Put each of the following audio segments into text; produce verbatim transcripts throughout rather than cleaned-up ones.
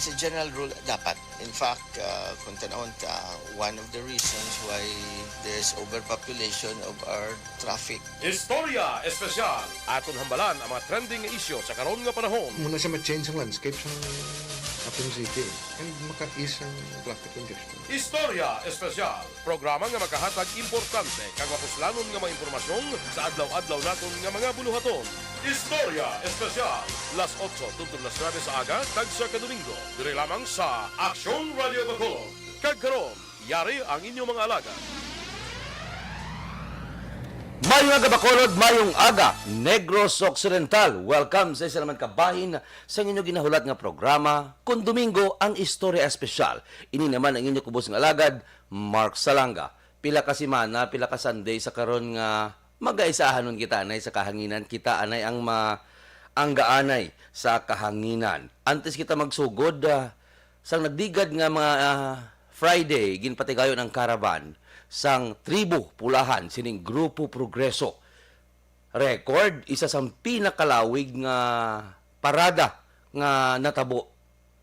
Sa general rule, dapat. In fact, uh, kung tanawon ta, one of the reasons why there's overpopulation of our traffic. Istorya Espesyal. Aton hambalan ang mga trending nga isyu sa karon nga panahon. Muna siya ma-change ang landscape sa Aton City. And maka-ease ang traffic congestion. Istorya Espesyal. Programa nga makahatag importante kag mapuslanon nga mga impormasyon sa adlaw-adlaw naton nga mga buluhaton. Istorya Espesyal, las otso tubtob las nuebe sa aga, tagsa ka Domingo, diri lamang sa Aksyon Radio Bacolod. Kag karon, yari ang inyong mga alagad. Mayong aga, Bacolod, mayong aga, Negros Occidental. Welcome sa isa naman ka bahin sa inyo ginahulat nga programa, Kon Domingo ang Istorya Espesyal. Ini naman ang inyo kubos nga alagad, Mark Salanga. Pila ka semana, pila ka Sunday sa karon nga magaisahanon kita anay sa kahanginan. Kita anay ang ma-, ang gaanay sa kahanginan. Antes kita magsugod, ah, sang nagligad nga mga, ah, Friday, ginpatigayon ang caravan sang Tribo Pulahan sining Grupo Progreso. Record, isa sang pinakalawig nga parada nga natabo.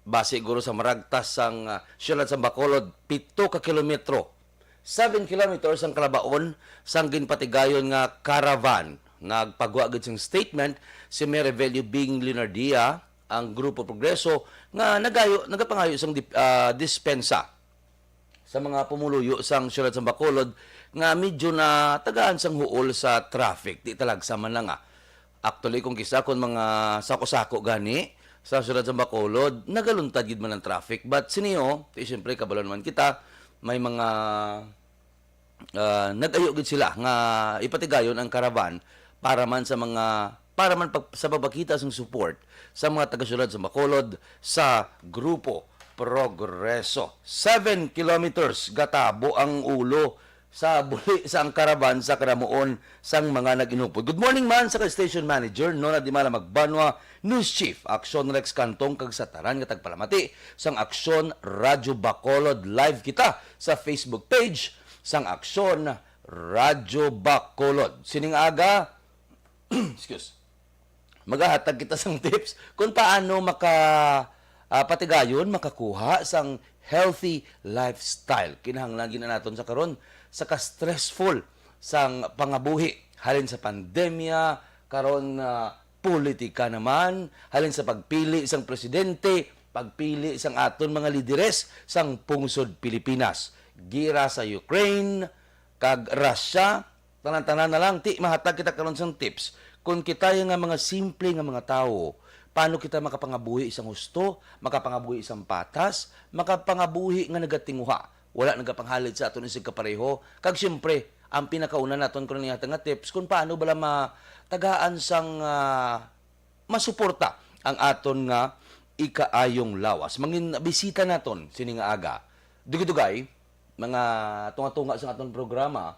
Basi guro sa maragtas sang, ah, siyudad sang Bacolod, pito ka kilometro, seven kilometers ang kalabaon sang ginpatigayon nga caravan. Nagpagwa gid sing statement si Mayor Evelio Bing Leonardia, ang Grupo Progreso, nga nagayo, nagapangayo sang dip-, ah, dispensa sa mga pumuluyo sang siyudad sang Bacolod nga medyo natagaan sang huol sa traffic. Di talagsa man lang, ah. Actually, kung kisa, kung mga sako-sako gani sa siyudad sang Bacolod, nagaluntad gid man ang traffic. But sini, oh, ti, siyempre, kabalo naman kita, may mga, ah, nag-ayo gid sila nga ipatigayon ang caravan para man sa mga, para man pag-, sa pagpakita sang support sa mga taga-siyudad sang Bacolod sa Grupo Progreso. Seven kilometers gatabo ang ulo sa buli sang caravan sa karamuon sang mga nag-inupod. Good morning man sa station manager, Nona Dimala Magbanwa, News Chief, Aksyon Rex Cantong, kag sa tanan nga tagpalamati sang Aksyon Radyo Bacolod. Live kita sa Facebook page sang Aksyon Radyo Bacolod. Sining aga, excuse, magahatag kita sang tips kung paano maka, ah, patigayon, makakuha sang healthy lifestyle. Kinahanglan gid na naton sa karon sa ka-stressful sang pangabuhi halin sa pandemya, karon, ah, politika naman, halin sa pagpili sang presidente, pagpili sang aton mga lideres sang pungsod Pilipinas, gira sa Ukraine kag Russia, tanan-tanan na lang, ti, mahatag kita karon sang tips. Kung kita nga mga simple nga mga tawo, paano kita makapangabuhi sang husto, makapangabuhi sang patas, makapangabuhi nga nagatinguha, wala nagapanghalid sa aton isig kapareho, kag siyempre, ang pinakauna naton karon nga tips, kung paano bala matagaan sang, ah, masuporta ang aton nga ikaayong lawas. Mangin bisita naton sini nga aga. Dugay-dugay, mga tunga-tunga sa aton programa,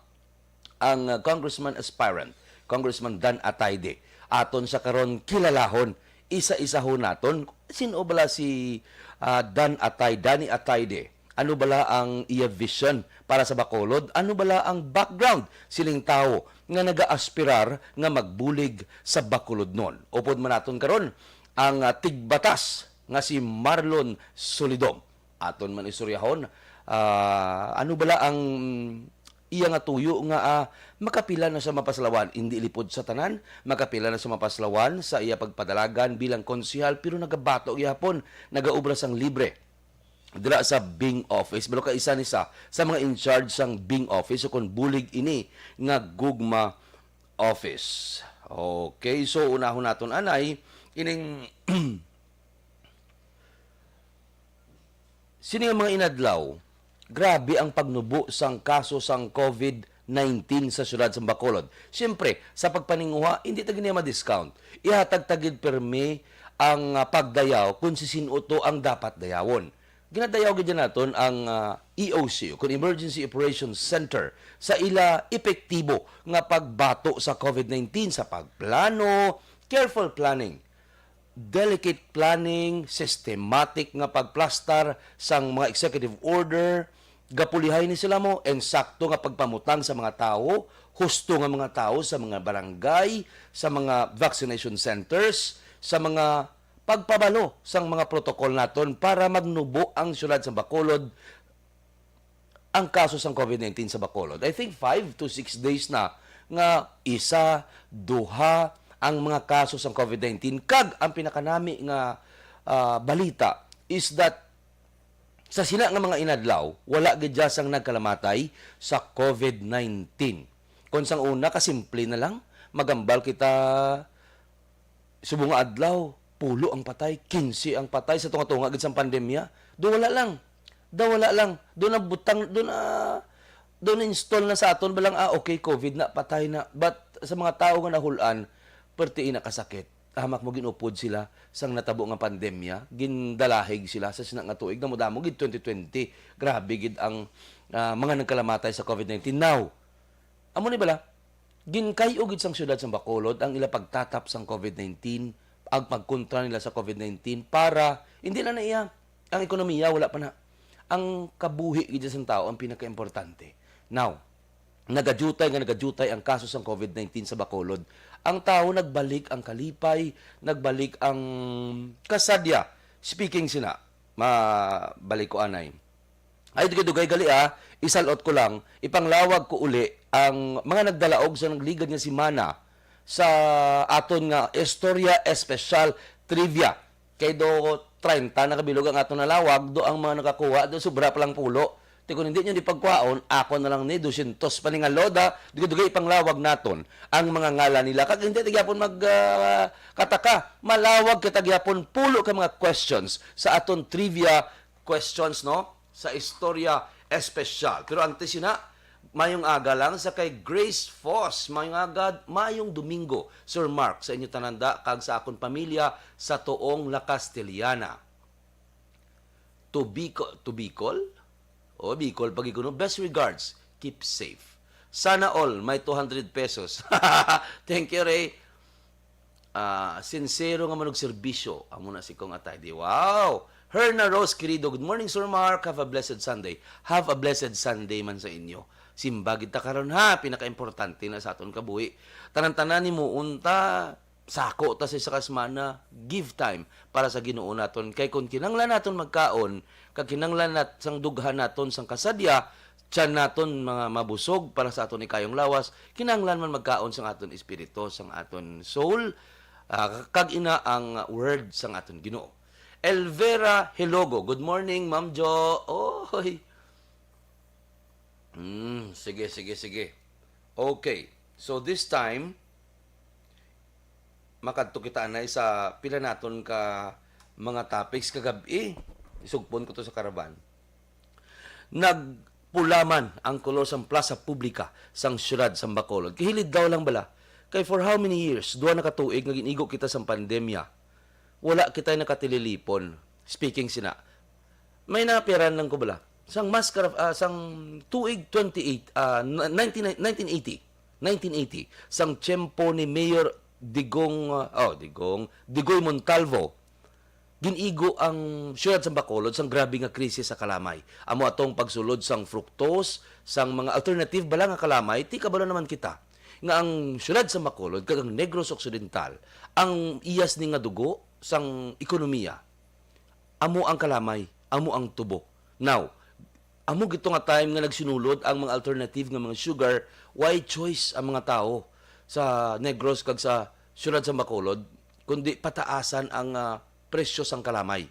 ang, uh, congressman aspirant, Congressman Dan Atayde. Aton sa karon kilalahon, isa-isahon naton. Sin-o bala si, uh, Dan Atay-, Danny Atayde? Ano bala ang iya vision para sa Bacolod? Ano bala ang background sining tawo nga nagaaspirar nga magbulig sa Bacolodnon? Upod man naton karon ang, ah, tigbatas nga si Marlon Solidom. Aton man istoryahon, ah, ano bala ang iya nga tuyo nga, ah, makapila na siya mapaslawan, indi lipod sa tanan, makapila na siya mapaslawan sa iya pagpadalagan bilang konsehal, pero nagabato gihapon, nagaobra sang libre dira sa Bing Office. Balo ka isa ni sa, sa mga in charge sang Bing Office, o kung bulig ini nga gugma office. Okay, so unahon naton anay ining sini nga mga inadlaw, grabe ang pagnubo sang kaso sang COVID nineteen sa siyudad sa Bacolod. Siyempre, sa pagpaninguha, hindi ta gid niya ma-discount. Ihatag ta gid pirmi ang, ah, pagdayaw kung si sin-o to ang dapat dayawon. Ginadayaw gid naton ang, ah, E O C, o kun Emergency Operations Center, sa ila epektibo nga pagbato sa COVID nineteen, sa pagplano, careful planning, delicate planning, systematic nga pagplastar sang mga executive order. Gapulihay ni sila mo, insakto nga pagpamutang sa mga tawo, husto nga mga tawo sa mga barangay, sa mga vaccination centers, sa mga pagpabalo sang mga protocol naton para magnubo ang siyudad sa Bacolod ang kaso sang COVID nineteen sa Bacolod. I think five to six days na nga isa, duha ang mga kaso sang COVID nineteen. Kag ang pinakanami nga, ah, balita is that sa sina nga mga inadlaw, wala gid dya sang nagkalamatay sa COVID nineteen. Kon sang una, kasimple na lang, magambal kita subong nga adlaw, pulo ang patay, kinse ang patay sa tunga-tunga gid sang pandemya. Do wala lang. Do wala lang. Do na butang, do na, do na install na sa aton balang, ah, okay, COVID na, patay na. But sa mga tawo nga nahulan, perti ina kasakit. Hamak mo ginupod sila sang natabo nga pandemya, gindalahig sila sa sina nga tuig, damo-damo gid twenty twenty. Grabe gid ang, ah, mga nagkalamatay sa COVID nineteen. Now, amo ni bala, ginkay-o gid sang siyudad sang Bacolod ang ila pagtatap sang COVID nineteen, ang pagkontra nila sa COVID nineteen para, hindi lang na iya, ang ekonomiya wala pa na. Ang kabuhi gid sang tao ang pinakaimportante. Now, nagadutay nga nagadutay ang kaso sang COVID nineteen sa Bacolod. Ang tao nagbalik ang kalipay, nagbalik ang kasadya. Speaking sina, mabalik ko anay. Ay, dugay-dugay gali, ah. Isalot ko lang, ipanglawag ko uli ang mga nagdalaog sa nagligad nga semana sa aton nga Istorya Espesyal Trivia. Kay do treinta na kabilog ang aton nalawag, do ang mga nakakuha, do sobra pa lang pulo. Ti kon hindi nyo di pagkuhaon, ako na lang ni dosyentos pa ni nga loda, dugay-dugay ipanglawag naton ang mga ngalan nila. Kag hindi ta gyapon mag, ah, kataka, malawag kita gyapon pulo ka mga questions sa aton trivia questions, no? Sa istorya espesyal. Pero antes yun na, mayong aga lang sa kay Grace Foss. Mayong aga, mayong Domingo, Sir Mark, sa inyo tananda kag sa akon pamilya sa tuong La Castellana. To Bicol, to Bicol? O, Bicol, pag ikuno, best regards. Keep safe. Sana all may two hundred pesos. Thank you, Ray. Ah, sincero nga manugserbisyo. Amo na si Kong Atay. Di, wow! Herna Rose Querido, "Good morning, Sir Mark. Have a blessed Sunday." Have a blessed Sunday man sa inyo. Simba gid ta karon, ha, pinakaimportante na sa aton kabuhi. Tanan-tanan ni mo unta, sako ta sa isa ka semana, give time para sa Ginoo naton. Kay kung kinahanglan naton magkaon, kag kinahanglan nat sang dughan naton sang kasadya, tiyan naton mga mabusog para sa aton ikayong lawas, kinahanglan man magkaon sang aton espiritu, sang aton soul, ah, kag ina ang word sang aton Ginoo. Elvera Hilogo, "Good morning, Ma'am Jo." Oy. Hmm, sige, sige, sige. Okay. So this time, makadto kita anay sa pila naton ka mga topics kagab-i. Isugpon ko to sa karaban. Nagpulaman ang kolor sang plaza publika sang siyudad sang Bacolod. Kahilid daw lang bala. Kay for how many years? Duha na ka tuig nga gin-igo kita sang pandemya. Wala kita'y nakatililipon. Speaking sina, may napiran lang ko bala. Sang maskara, ah, sang tuig twenty-eight, ah, nineteen, nineteen eighty, nineteen eighty, sang tiyempo ni Mayor Digong, ah, oh, Digong, Digoy Montalvo, gin-igo ang siyudad sang Bacolod sang grabe nga krisis sa kalamay. Amo atong pagsulod sang fructose, sang mga alternative bala nga kalamay, ti kabalo naman kita nga ang siyudad sang Bacolod kag ang Negros Occidental, ang iyas ni nga dugo sang ekonomiya, amo ang kalamay, amo ang tubo. Now, amo gito nga time nga nagsinulod ang mga alternative nga mga sugar, why choice ang mga tawo sa Negros kag sa siyudad sa Bacolod, kundi pataasan ang, ah, presyo sang kalamay.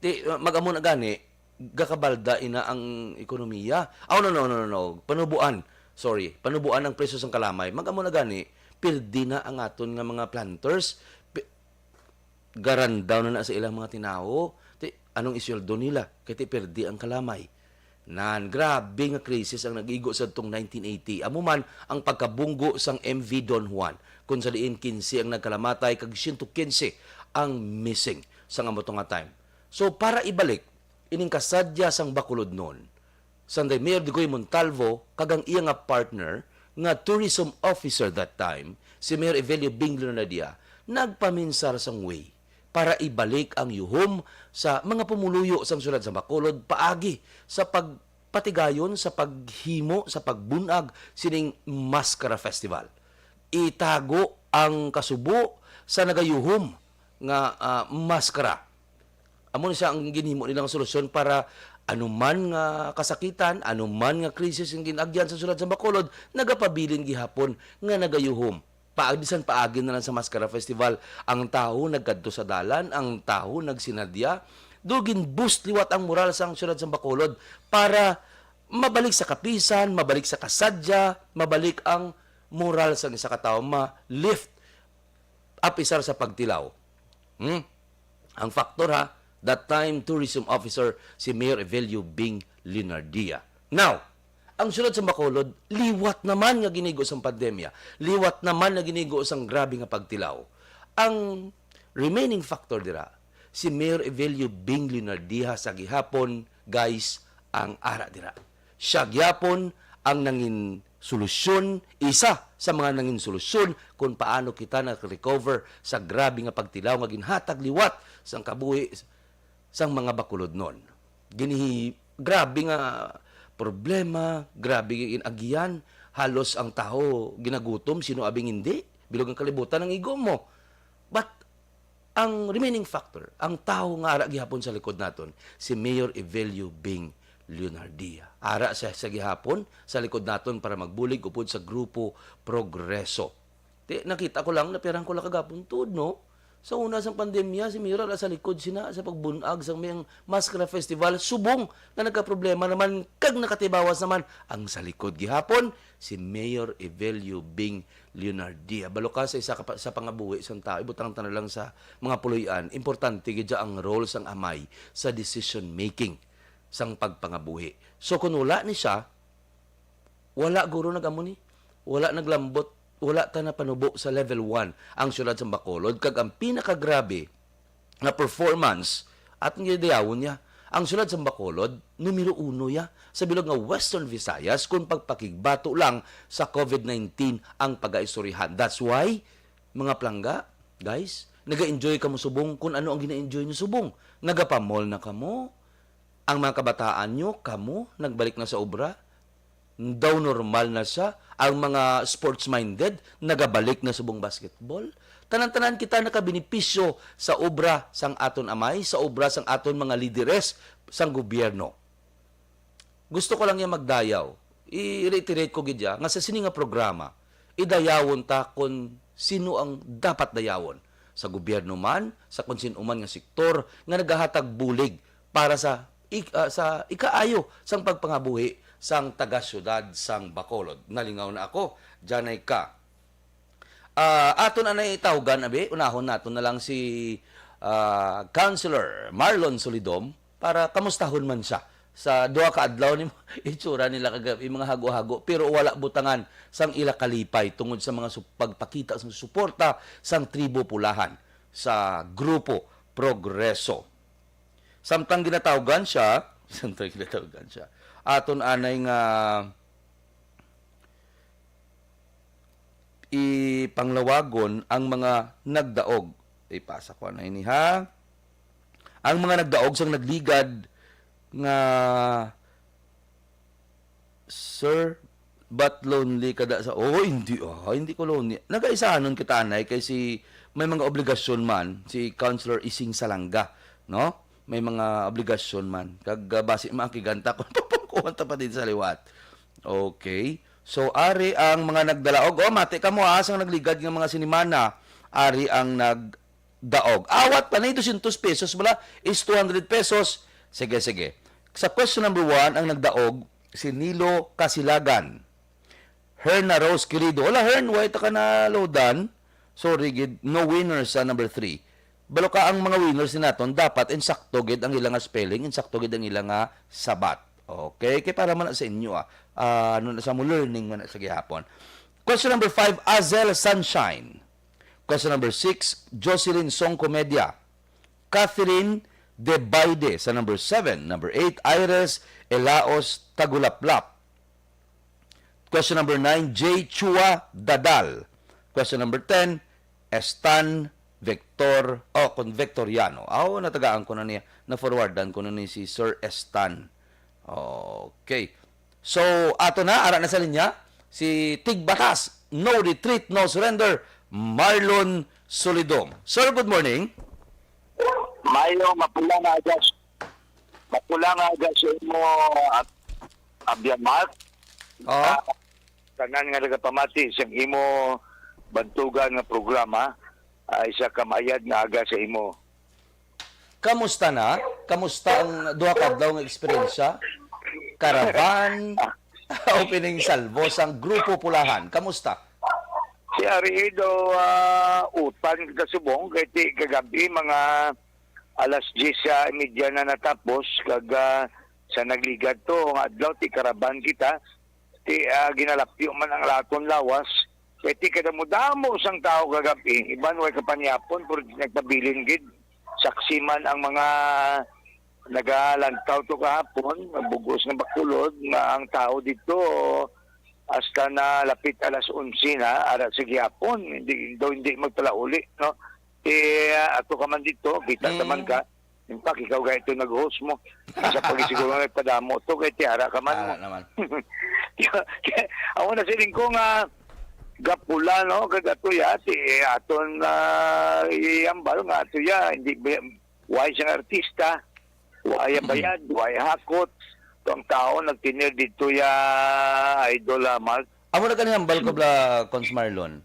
Ti, ah, mag-amo na gani, gakabalda ina ang ekonomiya. Oh, no, no, no, no, no. Panubuan. Sorry. Panubuan ang presyo sang kalamay. Mag-amo na gani, pirdi na ang aton nga mga planters. Pi-, garandaw na na sa ilang mga tinawo. Ti, anong isweldo nila? Kay ti pirdi ang kalamay. Nan, grabe nga krisis ang nag-igo sa tong nineteen eighty. Amo man ang pagkabunggo sang M V Don Juan, kung sa diin kinse ang nagkalamatay kag siyento kinse ang missing sa nga mo to nga time. So, para ibalik ining kasadya sang Bacolodnon, sanday Mayor Digoy Montalvo kag ang iya nga partner nga tourism officer that time, si Mayor Evelio Bing Leonadia, nagpaminsar sang way para ibalik ang yuhom sa mga pumuluyo sang siyudad sa Bacolod paagi sa pagpatigayon sa paghimo sa pagbun-ag sining Maskara Festival. Itago ang kasubo sa nagayuhom nga, ah, maskara. Amo na siya ang ginhimo nilang solusyon para anuman nga kasakitan, anuman nga krisis ang gin-agyan sa syudad sa Bacolod, nagapabilin gihapon nga nagayuhom. Paag-, bisan paagi na lang sa Maskara Festival, ang tawo nagkadto sa dalan, ang tawo nagsinadya. Do gin-boost liwat ang moral sang syudad sa Bacolod para mabalik sa kapisan, mabalik sa kasadya, mabalik ang moral sang isa ka tawo, ma-lift apisar sa pagtilaw. Hmm? Ang factor, ha, that time tourism officer si Mayor Evelio Bing Leonardia. Now, ang syudad sa Bacolod, liwat naman nga ginigo sang pandemya, liwat naman nga ginigo sang grabe nga pagtilaw. Ang remaining factor dira, si Mayor Evelio Bing Leonardia sa gihapon, guys, ang ara dira. Siya gyapon ang nangin solusyon, isa sa mga nangin solusyon kung paano kita nag-recover sa grabe nga pagtilaw nga ginhatag liwat sang kabuhi sang mga Bacolodnon. Gini, grabe nga problema, grabe nga gin-agian, halos ang tawo ginagutom, sino abing hindi? Bilog ang kalibutan ang igo mo. But ang remaining factor, ang tawo nga ara gihapon sa likod naton, si Mayor Evelio Bing Leonardia. Ara siya sa gihapon sa likod naton para magbulig upod sa Grupo Progreso. Ti, nakita ko lang, napirahan ko lang kagapon, tuod, no? Sa una sang pandemya, si Mayor ara sa likod sina sa pagbun-ag sang may Maskara Festival, subong nga nagkaproblema naman kag nakatibawas naman ang sa likod gihapon, si Mayor Evelio Bing Leonardia. Balo ka sa isa ka pa, sa pangabuhi sang tao, ibutang ta na lang sa mga puloy-an, importante gid ang role sang amay sa decision making sang pagpangabuhi. So kung wala ni siya, wala guro nag-amo ni, wala naglambot, wala ta napanubo sa level one ang siyudad sa Bacolod, kag ang pinakagrabe nga performance at nga dayawon niya. Ang siyudad sa Bacolod, numero uno ya sa bilog nga Western Visayas kung pagpakigbato lang sa covid nineteen ang pagaistoryahan. That's why, mga palangga, guys, naga-enjoy kamo subong kung ano ang gina-enjoy niyo subong. Nagapamall na kamo, ang mga kabataan niyo, kamo, nagbalik na sa obra. Daw normal na siya. Ang mga sports-minded, nagabalik na subong basketball. Tanan-tanan kita nakabenepisyo sa obra sang aton amay, sa obra sang aton mga lideres sang gobyerno. Gusto ko lang niya magdayaw. I-reiterate ko gid ya nga sa sini nga programa, idayawon ta kon sino ang dapat dayawon, sa gobyerno man, sa kon sin-o man nga sektor nga nagahatag bulig para sa ik-, ah, sa ikaayo sang pagpangabuhi sang taga-siyudad sang Bacolod. Nalingaw na ako, diyanay ka. Ah, aton anay tawgan, abi, unahon naton na lang si, ah, Councilor Marlon Solidom para kamustahon man siya sa duha ka adlaw ni itsura nila kagabi, mga hago-hago, pero wala butangan sang ila kalipay tungod sa mga sup-, pagpakita sang suporta sang Tribo Pulahan sa Grupo Progreso. Samtang ginatawgan siya, samtang ginatawgan siya, aton anay nga ipanglawagon ang mga nagdaog. Ipasa ko na ini, ha. Ang mga nagdaog sang nagligad nga, "Sir, but lonely kada sa," "Oh, hindi, ah, hindi ko lonely." Nagaisahanon kita, anay, kay si, may mga obligasyon man si Councilor Ising Salanga, no? May mga obligasyon man. Kag, ah, basi maakigan ta kung papangkuhan ta pa din sa liwat. Okay. So, ari ang mga nagdalaog. Oh, mati ka mo, ah, sang nagligad nga mga sinimana. Ari ang nagdaog. Awat pa na, dosyentos pesos bala is two hundred pesos. Sige, sige. Sa question number one, ang nagdaog, si Nilo Kasilagan. Herna Rose Quirido. Wala, Hern, why ta ka na loadan? Sorry, gid. No winner sa number three. Balo ka, ang mga winners ni naton, dapat insakto gid ang ila nga spelling, insakto gid ang ila nga sabat. Okay? Kay para man na sa inyo, ah. Ah, ano na sa mo, learning man na sa gihapon. Question number five, Azel Sunshine. Question number six, Jocelyn Song Comedia. Catherine Debaide sa number seven. Number eight, Iris Elaos Tagulaplap. Question number nine, J Chua Dadal. Question number ten, Estan Vector, oh, kon Vectoriano. Aw, natagaan ko na niya, na-forwardan ko na ni si Sir Estan. Okay. So, ato na, ara na sa linya, si Tigbatas, No Retreat, No Surrender, Marlon Solidom. Sir, good morning. Ayo, mapula nga aga. Mapula nga aga sa imo, Ab-, Abyan Mark. Oh. Ah, tanan nga nagapamati sa imo bantugan nga programa, ah, isa ka maayad nga aga sa imo. Kamusta na? Kamusta ang duha ka adlaw nga eksperyensya? Caravan, opening salvo sang Grupo Pulahan. Kamusta? Si Ari daw, ah, utan kasubong kay ti kagabi mga alas diyes sa media na natapos kag, ah, sa nagligad to nga adlaw ti caravan kita ti, ah, ginalapyo man ang aton lawas kay ti kadamo-damo sang tawo kagabi, iban way kapanyapon pero nagpabilin gid. Saksi man ang mga nagalantaw to kahapon, bugos nga Bacolod, nga ang tao dito hasta na lapit alas onse na ara sa gihapon, hindi daw hindi magpalauli, no? Eh, ato ka man dito, kita Mm. Naman ka. In fact, ikaw gaya ito nag-host mo. Isa pa siguro nga nagpadamo to kay tiara ka man mo. Ara naman. Ako na siling ko nga gapula, no, kag ato ya ti, eh, aton na iambal nga ato ya hindi ba, why siyang artista, why bayad, why hakot. So, ang tao nagtinir dito ya, Idol, ah, Mark. Amo na kanihambal ko, bla, Cons Marlon.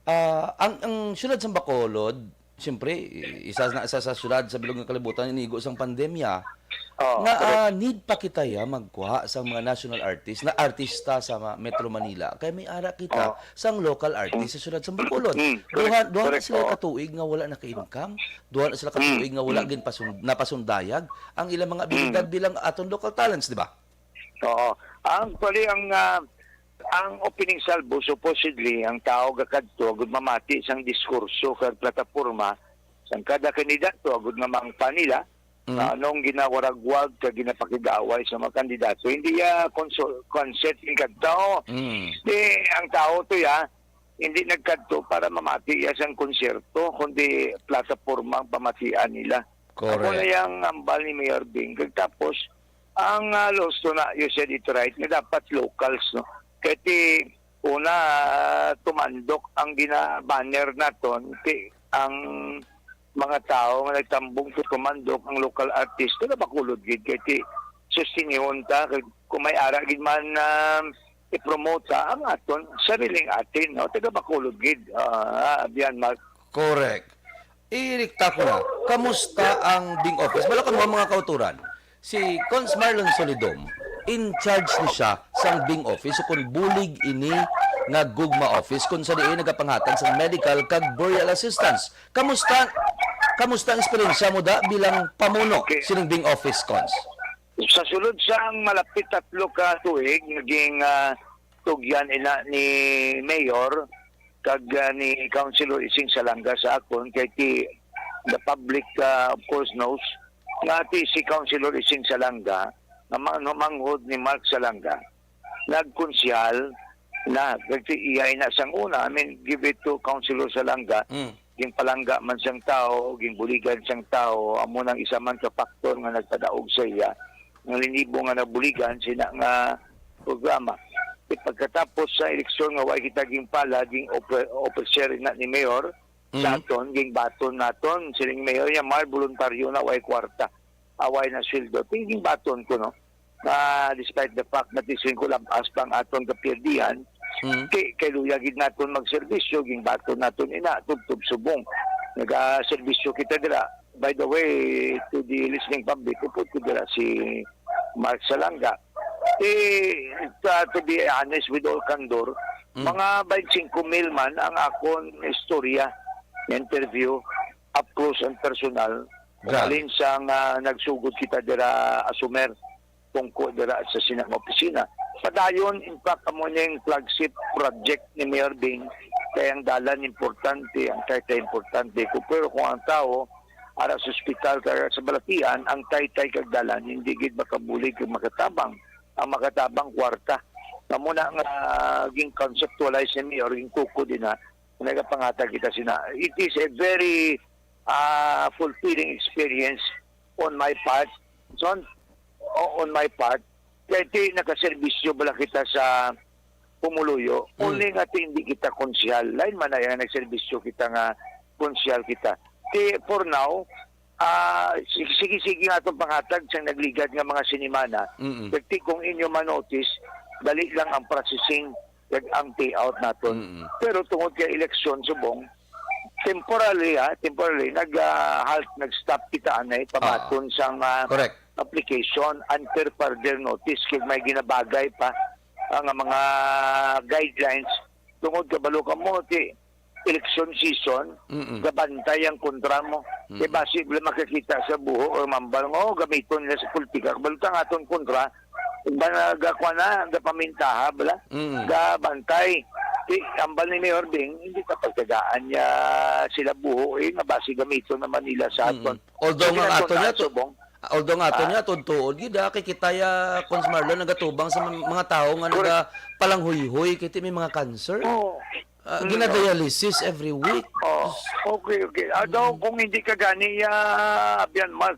Ah, ang, ang siyudad sa Bacolod, siyempre, i-, isa na, isa sa siyudad sa bilog nga kalibutan inigo sang pandemya. Oh, nga, correct. Ah, need pa kita ya magkuha sang mga national artist na artista sa ma-, Metro Manila. Kay may ara kita Oh. sang local artist sa siyudad sa Bacolod. Mm, correct, Duha, duha na correct, sila oo. katuig nga wala naka-income. Duha na sila katuig nga wala Mm. ginpasun-, napasundayag ang ilang mga abilidad Mm. bilang aton local talents, di ba? Oo. Ang, actually, ang, ah, ang opening salvo, supposedly, ang tao gakadto agud mamati sang diskurso kag plataporma sang kada kandidato agud nga maangpan nila Mm. nga anong ginawaragwag kag ginapakig-away sa mga kandidato. Hindi ya konso-, concert in kag tao. Mm. Di, ang tao to ya, hindi nagkadto para mamati ya sang konserto, kundi plataporma ang pamatian nila. Ako Correct. na yang ambal ni Mayor Bing. Kag tapos, ang, ah, Losto na, you said it right, nga dapat locals, no? Kay ti, una, ah, tumandok ang gina-banner naton, ti, ang mga tao nga nagtambong sa tumandok, ang local artist, taga Bacolod gid, kay ti, sustinihon ta, kay kung may ara gid man, ah, i-promote ta ang aton sariling atin, no? Taga Bacolod gid, ah, Bian Mark. Correct. Irikta ko na, kamusta ang Bing Office? Wala ka mo mga kauturan. Si Cons Marlon Solidom, in charge ni siya sang Bing Office, o kung bulig ini nga Gugma Office, kung sa diin nagapanghatag sang medical kag burial assistance. Kamusta, kamusta ang eksperyensya mo da bilang pamuno Okay. sining Bing Office, Cons? Sa sulod sang malapit tatlo ka tuig, naging, ah, tugyan ina ni Mayor kag, ah, ni Councilor Ising Salanga sa akon, kay ti, the public, ah, of course, knows nga ti si Councilor Ising Salanga, nga man-, manghod ni Mark Salanga, nagkonsehal na, kag ti iya ina sang una, I mean, give it to Councilor Salanga, Mm. ginpalangga man sang tawo, ginbuligan sang tawo, amo nang isa man ka factor nga nagpadaog sa iya, nga linibo nga nabuligan sina nga programa. Di pagkatapos sa eleksyon nga way kita ginpala, ging offer, offer share na ni Mayor sa Mhm. aton, gingbaton naton, siling Mayor niya, "Mar, voluntaryo na, way kwarta, away na sweldo." Ti gingbaton ko, no? Ah, despite the fact that is ko labas pa ang aton kapirdihan, Mm. kay, kay luya gid naton magserbisyo, gingbaton naton ina, tubtob subong. Nagaserbisyo kita dira. By the way, to the listening public, upod ko dira si Mark Salanga. Eh, sa, to be honest, with all candor, Mm. mga twenty-five mil man ang akon istorya, interview, up close and personal. Grabe. Halin sa nga nagsugod kita dira, asumer, tungko dira sa sinang opisina. Padayon, in fact, amo ning flagship project ni Mayor Bing, kay ang dalan importante, ang taytay importante. Kung, pero kung ang tao, ara sa ospital, kag sa balatian, ang taytay kag dalan, hindi gid makabulig kag makatabang. Ang makatabang, kwarta. Amo na nga ging-conceptualize ni Mayor, ging-tukod din na, nagapangatag kita sina. It is a very, ah, fulfilling experience on my part. So, o-, on my part, kay ti nakaserbisyo bala kita sa pumuluyo, Mm. only nga ti hindi kita konsehal. Lain man na yan, nagserbisyo kita nga konsehal kita. Ti, for now, ah, sig-, sige-sige nga atong panghatag sang nagligad nga mga sinimana. Mm-mm. Kag ti kung inyo ma-notice, dali lang ang processing kag ang payout naton. Mm-mm. Pero tungod kay eleksyon subong, temporarily, ha, temporarily, nag, ah, halt, nag-stop kita anay pamaton sang, ah, Correct. application until further notice kag may ginabagay pa, ah, nga mga guidelines. Tungod kabalo kamo, ti election season, Mm-mm. gabantay ang kontra mo. Mm-mm. Kay basi bala makakita sa buho o mambal nga, "Oh, gamiton nila sa politika." Kabalo ta nga aton kontra, ba na gakwa na, gapamintaha bala, Mm. gabantay. Ti, ambal ni Mayor Bing, hindi ka pagtagaan niya sila buho, eh, nga basi gamiton naman nila sa Mm. aton. Although Sige nga lang ato kung niya to, subong. Although nga ato Ah. niya, tuod-tuod gid, ah, kay kita ya, Cons Marlon, nagatubang sa mga, mga tawo nga Correct. nagapalanghoyhoy, kay ti may mga cancer. Oo. Ah, Mm. ginadialysis every week. Oh, okay, okay. Ah, daw Mm. kung hindi ka gani, ah, Abian Mark,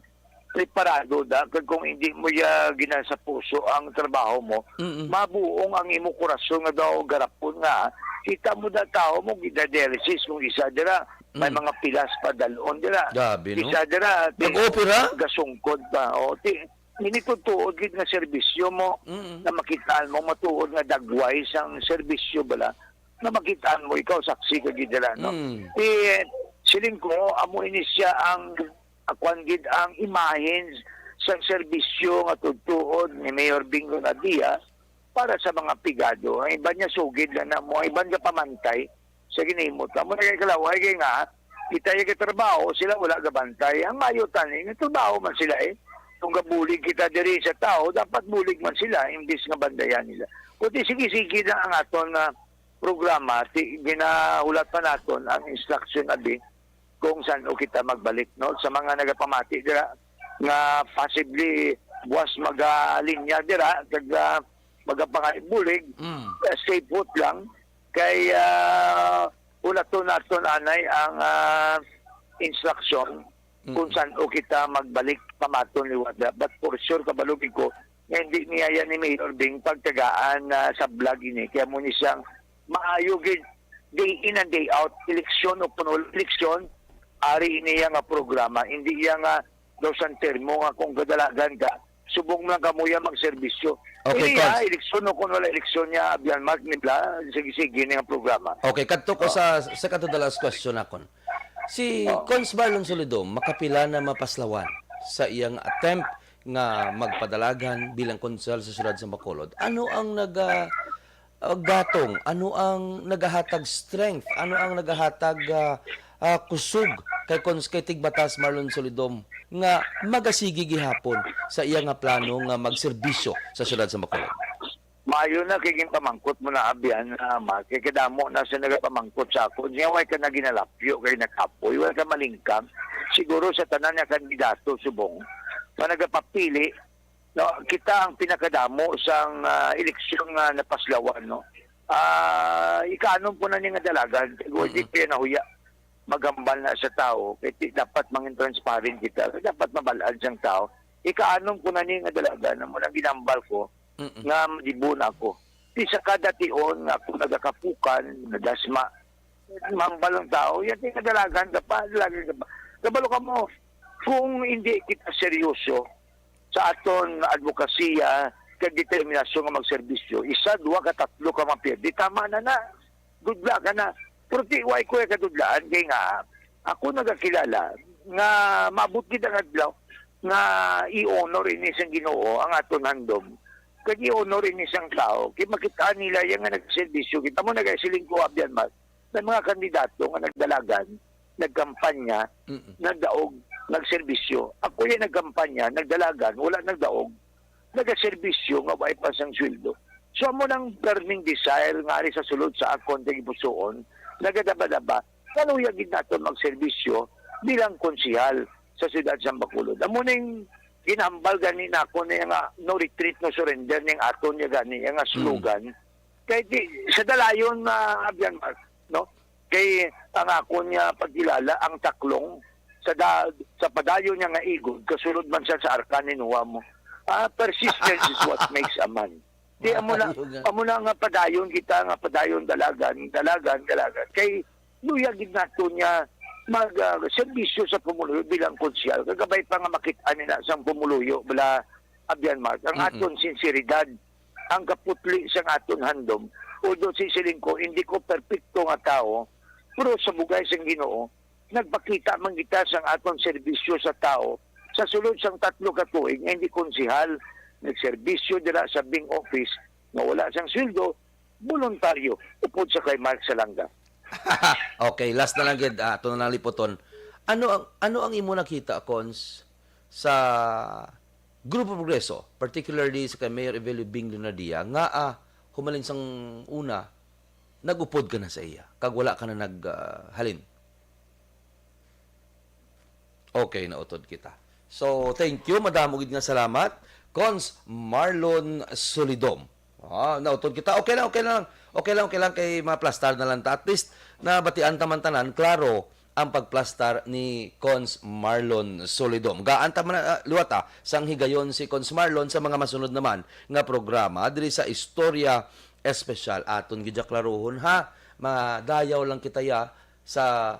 preparado da, kag kung hindi mo ya gina sa puso ang trabaho mo, Mm-mm. mabuong ang imo korason nga daw garapon nga, kita mo da tawo mo, ginadialysis kung isa dira, may Mm. mga pilas pa dalon dira. Grabe, no? Isa dira, ti-, Nag-opera? gasungkod pa. O, ti-, ini tutuod gid nga serbisyo mo Mm. na makitaan mo, matuod nga dagway sang serbisyo bala, na makitaan mo, ikaw saksi ka gid dira, no? Mm. Ti, siling ko, amo ini siya ang, ah, kwan gid ang imahen sa serbisyo nga tutuod ni Mayor Bingo Nadia para sa mga pigado. Ang iban niya sugid lang na mo, ang iban nga pamantay sa ginhimo ta. Amo na kay kalaway kay nga, kita yung trabaho, sila wala gabantay. Ang maayo tani, nagtrabaho man sila eh. Kung gabulig kita diri sa tao, dapat bulig man sila, imbis nga bandayan nila. Kundi sige-sige na ang aton nga programa, ti, ginahulat pa naton ang instruction abi kung san-o kita magbalik, no? Sa mga nagapamati dira nga possibly buwas magalinya dira, kag, ah, magapangabulig, Mm. ah, stay put lang. Kay, ah, hulaton naton anay ang, ah, instruction kung Mm. san-o kita magbalik pamaton liwat. But for sure, kabalugi ko, nga hindi niya yan ni Mayor Bing pagtagaan na sa vlog ini. Kaya mo ni siyang maayo gid, day in and day out, eleksyon o puno eleksyon, ari ini iya nga programa. Hindi iya nga daw sang termo nga kung kadalagan ka, subong lang kamo iya magserbisyo. Okay, Hindi iya, Cons. eleksyon o kung wala eleksyon niya, Abian Mark, nila, sige-sige ni ang programa. Okay, kadto ko Oh. sa, sa kadto the last question akon. Si Oh. Cons Marlon Solidom, makapila na mapaslawan sa iyang attempt nga magpadalagan bilang konsehal sa siyudad sa Bacolod? Ano ang naga-, ah, gatong? Ano ang nagahatag strength? Ano ang nagahatag, ah, ah, kusog kay Cons-, kay Tigbatas Marlon Solidom nga magasigi gihapon sa iya nga plano nga magserbisyo sa siyudad sa Bacolod? Maayo na kay ginpamangkot mo na, Abian, ah, Mark, kay kadamo na sa nagapamangkot sa ako. Niya, way ka na ginalapyo, kay nakapoy, way ka malingkang. Siguro sa tanan nga kandidato, subong, nga nagapapili, no, kita ang pinakadamo sang, ah, eleksyon nga napaslawan, no? Ah, ikaanom po na ni nga dalagan, kay Mm. di kaya nahuya maghambal na sa tao, kay ti-, dapat mangin transparent kita, dapat mabalaan sang tao. Ikaanom ko na ni nga dalagan, amo nang ginambal ko, Mm-mm. nga madibon ako. Ti sa kada tion nga ako nagakapukan, nadasma, mambal ang tao, yan ti nga dalagan ka pa, dalagan ka pa. Kabalo ka mo, kung hindi kita seryoso sa aton advokasya kag determinasyon nga magserbisyo, isa, duha ka, tatlo ka mapirdi, tama na na. Dudla ka na. Pero ti, way ko kadudlaan kay nga, ako nagakilala nga maabot gid ang adlaw nga i-honor ini sang Ginoo ang aton handom. Kag i-honor ini sang tao, kay makita nila yan nga nagserbisyo kita. Mo nagasiling ko, Abian Mark, na mga kandidato nga nagdalagan, nagkampanya, Mm-mm. nagdaog, nagserbisyo. Ako yan nagkampanya, nagdalagan, wala nagdaog, nagaserbisyo nga way pa sang sweldo. So, amo nang burning desire nga ari sa sulod sa akon kay gipusuon, nagadaba-daba, kaluya gid naton magserbisyo bilang konsehal sa siyudad sa Bacolod. Amo ning ginhambal gani nako niya nga, "No retreat, no surrender," ning aton niya gani nga Mm. slogan. Kay di, sa dalayon na, Abian Mark, no? Kay ang akon niya pagkilala, ang taklong, sa da-, sa padayon niya nga igod, kasulod man siya sa arka ni Noah mo. Ah, persistence is what makes a man. Di, amo na, Maayo nga. amo na nga padayon kita, nga padayon dalagan, dalagan, dalagan. Kay luya gid nato niya mag, ah, serbisyo sa pumuluyo bilang konsehal. Kagabay pa nga makit-an nila sang pumuluyo, bala, Abyan Mark, ang Mm-mm. aton sinseridad, ang kaputli sang aton handom. Although, sisiling ko, hindi ko perpekto nga tawo, pero sa bugay sang Ginoo, nagpakita man kita sang aton serbisyo sa tawo sa sulod sang tatlo ka tuig nga hindi konsehal, nagserbisyo dira sa Bing Office nga wala sang sweldo, boluntaryo, upod sa kay Mark Salanga. Okay, last na lang gid, ah, ato na lang lipoton. Ano ang, ano ang imo nakita, Cons, sa Grupo Progreso, particularly sa kay Mayor Evelio Bing Leonardia, nga, ah, humalin sang una, nag-upod ka na sa iya, kag wala ka na nag, ah, halin? Okay, nautod kita. So, thank you. Madamo gid nga salamat, Cons Marlon Solidom. Ah, nautod kita. Okay lang, okay lang. Okay lang, okay lang kay maplastar na lang ta. At least, nabatian ta man tanan, klaro ang pagplastar ni Cons Marlon Solidom. Gaan ta man, ah, liwat, ah, sang higayon si Cons Marlon sa mga masunod naman nga programa diri sa Istorya Espesyal. Aton gid ya klarohon, ha. Madayaw lang kita ya sa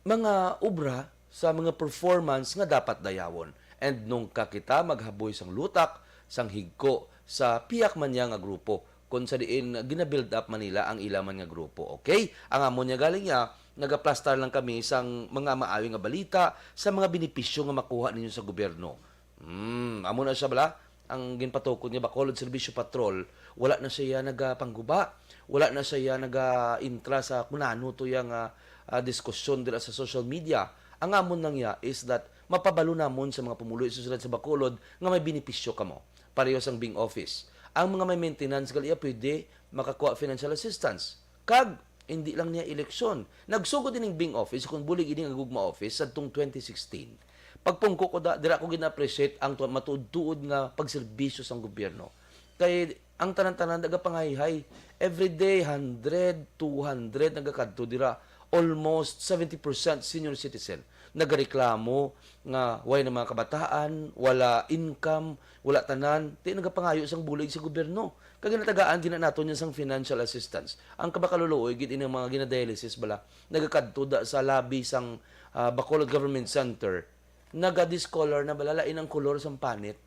mga obra, sa mga performance nga dapat dayawon. And nung ka kita maghaboy sang lutak, sang higko, sa piyak man niya nga grupo, kung sa diin gina-build up man nila ang ila man nga grupo. Okay? Ang amo niya galing niya, nagaplastar lang kami sang mga maayo nga balita, sa mga benepisyo nga makuha ninyo sa gobyerno. Hmm, amo na siya bala. Ang ginpatukod nga Bacolod Serbisyo Patrol, wala na siya nagapangguba. Wala na siya naga-intra sa kung ano to yang, ah, ah, diskusyon dira sa social media. Ang amon lang ya is that mapabalo namon sa mga pumuluyo sa siyudad sa Bacolod nga may benepisyo kamo. Pareho sang Bing Office. Ang mga may maintenance gali iya pwede makakuha financial assistance. Kag hindi lang niya eleksyon. Nagsugod ining Bing Office, kung bulig ini nga gugma office, sadtong twenty sixteen. Pagpungko ko da, dira ko gina-appreciate ang tu-, matuod-tuod nga pagserbisyo sang gobyerno. Kay ang tanan-tanan nagapangayhay. Every day, hundred, two hundred nagakadto dira. Almost seventy percent senior citizen. Nagareklamo nga way na mga kabataan, wala income, wala tanan. Di nagapangayo sang bulig sa gobyerno. Kag ginatagaan gina naton niya sang financial assistance. Ang kabakaluluoy gid ining mga ginadialysis bala, nagakadto da sa lobby sang, ah, Bacolod Government Center, naga-discolor na bala, lain ang kolor sang panit.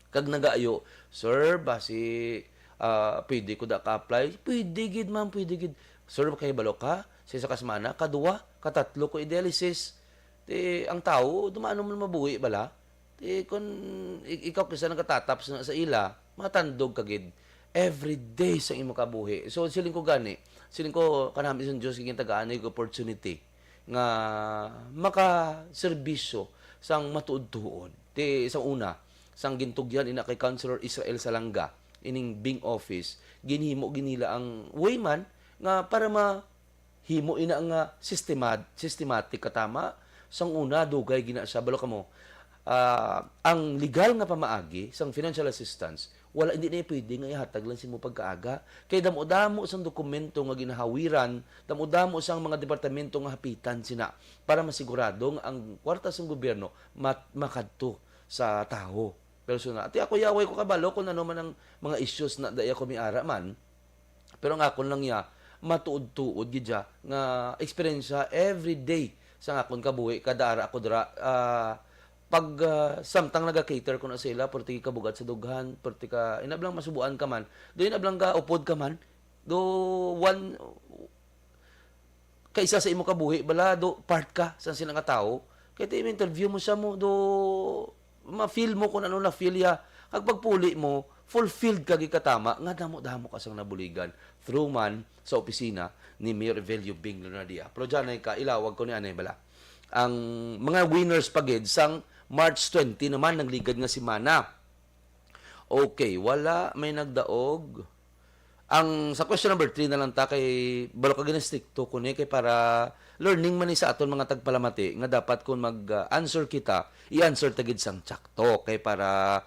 Kag nagaayo, "Sir, basi, ah, pwede ko da ka-apply?" "Pwede gid, ma'am, pwede gid." "Sir, makahibalo ka sa isa ka semana, kadua, katatlo ko i-dialysis?" Ti ang tawo, dumano man mabuhi bala. Ti kun ik-, ikaw kisa nagatatas na sa ila, matandog ka gid every day sa imo kabuhi. So, siling ko gani, siling ko, kanami sang Dios, gintagaan ni opportunity nga makaserbisyo sang matuod-tuod. Ti sa una, sang gintugyan ina kay Councilor Israel Salanga, ining Bing Office, ginhimo gid nila ang way man nga para ma-, himo ina nga sistema-, systematic katama. Sang una, dugay gina siya. Balo kamo, ah, ang legal nga pamaagi sang financial assistance, wala, hindi na pwede nga ihatag lang sa imo pagkaaga. Kay damo-damo sang dokumento nga ginahawiran, damo-damo sang mga departamento nga hapitan sina para masigurado nga ang kwarta sang gobyerno mat-, makadto sa tawo. Personal. Ti ako ya, way ko kabalo kung ano man ang mga issues na daya ko may ara man. Pero ang akon lang ya, matuod-tuod gid ya nga eksperyensya every day sa akon kabuhi, kada ara ako dira, ah, pag, ah, samtang naga-cater ko na sa ila, perti ka bugat sa dughan, perti ka, inablang masubuan ka man, do inablang ka upod ka man, do one, kaisa sa imo kabuhi bala, do part ka sa sila nga tawo. Kay ti interview mo siya mo, do ma-feel mo kung ano na feel ya. Kag pagpuli mo, fulfilled ka gid katama nga damo-damo ka sang nabuligan through man sa opisina ni Mayor Evelio Bing Leonardia. Pero dyan ay ka, ilawag ko ni anay bala. Ang mga winners pa gid sang March twenty naman, nagligad nga semana. Okay, wala may nagdaog. Ang sa question number three na lang ta, kay balo ka ginastrikto ko ni, kay para learning man ni sa aton mga tagpalamati nga dapat kung mag-answer kita, i-answer ta gid sang tsakto, kay para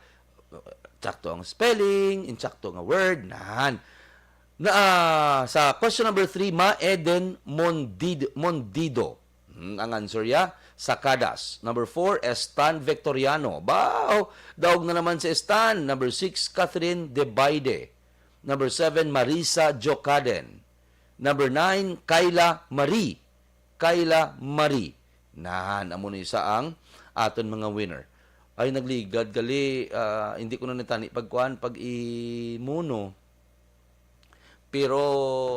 uh, tsakto ang spelling, intsakto nga word, nan. Na, ah, sa question number three, Ma Eden Mondid-, Mondido. Hmm, ang answer ya, Sakadas. Number four, Estan Victoriano. Baw, daog na naman si Estan. Number six, Catherine Debaide. Number seven, Marisa Jocaden. Number nine, Kayla Marie. Kayla Marie. Nan, amo ni sa ang aton mga winner. Ay, nagligad gali, ah, hindi ko na natani pagkuan, pag-imuno. Pero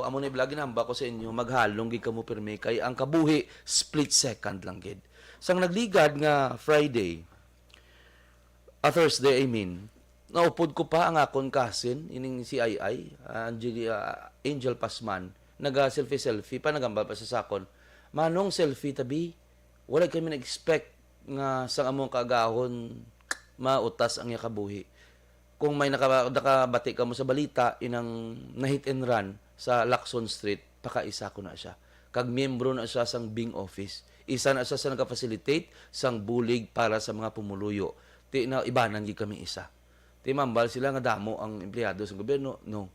amo ni vlog, ginahambal ko sa inyo, maghalong gid kamo pirmi kay ang kabuhi split second lang gid. Sang nagligad nga Friday, ah, Thursday, I mean, naupod ko pa ang akon cousin, ining si Ay Ay, ah, Angeli-, ah, Angel Pasman, naga-selfie-selfie pa, nagambal pa sa sakon, "Manong, selfie tabi." Wala kami nag-expect nga sa among kaagahon mautas ang iya kabuhi. Kung may naka-, nakabati kamo sa balita, inang na-hit and run sa Lacson Street, pakaisa ko na siya. Kag miyembro na siya sang Bing Office. Isa na siya sa nagka-facilitate sang bulig para sa mga pumuluyo. Ti na ibanan gid kami isa. Ti mambal sila nga damo ang empleyado sa gobyerno. No.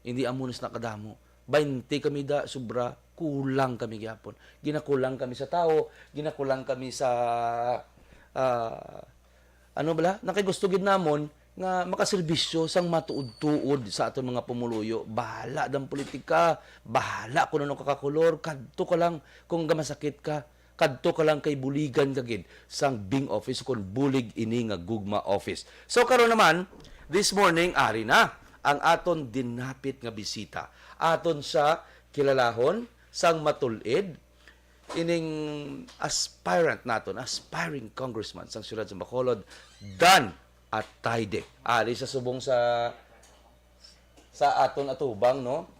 Hindi amo na sila kadamo. Baynte kami da, sobra, kulang kami gyapon. Ginakulang kami sa tawo, ginakulang kami sa, ah, ano bala? Nakay gusto gid namon nga makaserbisyo sang matuod-tuod sa aton mga pumuluyo. Bahala dang politika, bahala kung ano ka kakolor, kadto ka lang kung gamasakit ka. Kadto ka lang kay buligan ka gid sang Bing Office kon bulig ini nga gugma office. So karon naman, this morning, ari na ang aton dinapit nga bisita. Aton siya kilalahon sang matul-id, ining aspirant naton, aspiring congressman sang siyudad sa Bacolod, Dan Atayde. Ari sa subong sa, sa aton atubang, no?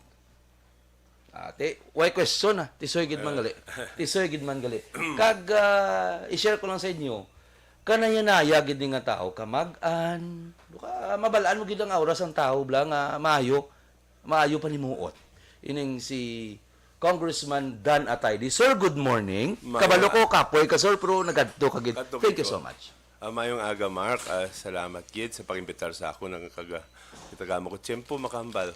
Ah, ti, way question, ah. Tisoy gid man gali. Tisoy gid man gali. Kag, ah, i-share ko lang sa inyo, kanaya-naya gid ni nga tawo, kamag-an, ka, mabal-an mo gid ang aura sang tawo, bala nga maayo, maayo panimuot. Ining si Congressman Dan Atayde. Sir, good morning. Maayong Kabalo ko, kapoy ka, sir, pero nagadto ka gid. Kadto Thank you gid ko. so much. Ah, maayong aga, Mark. Ah, salamat gid sa pag-imbitar sa akon. Ang kaga-, itagama ko tiyempo makahambal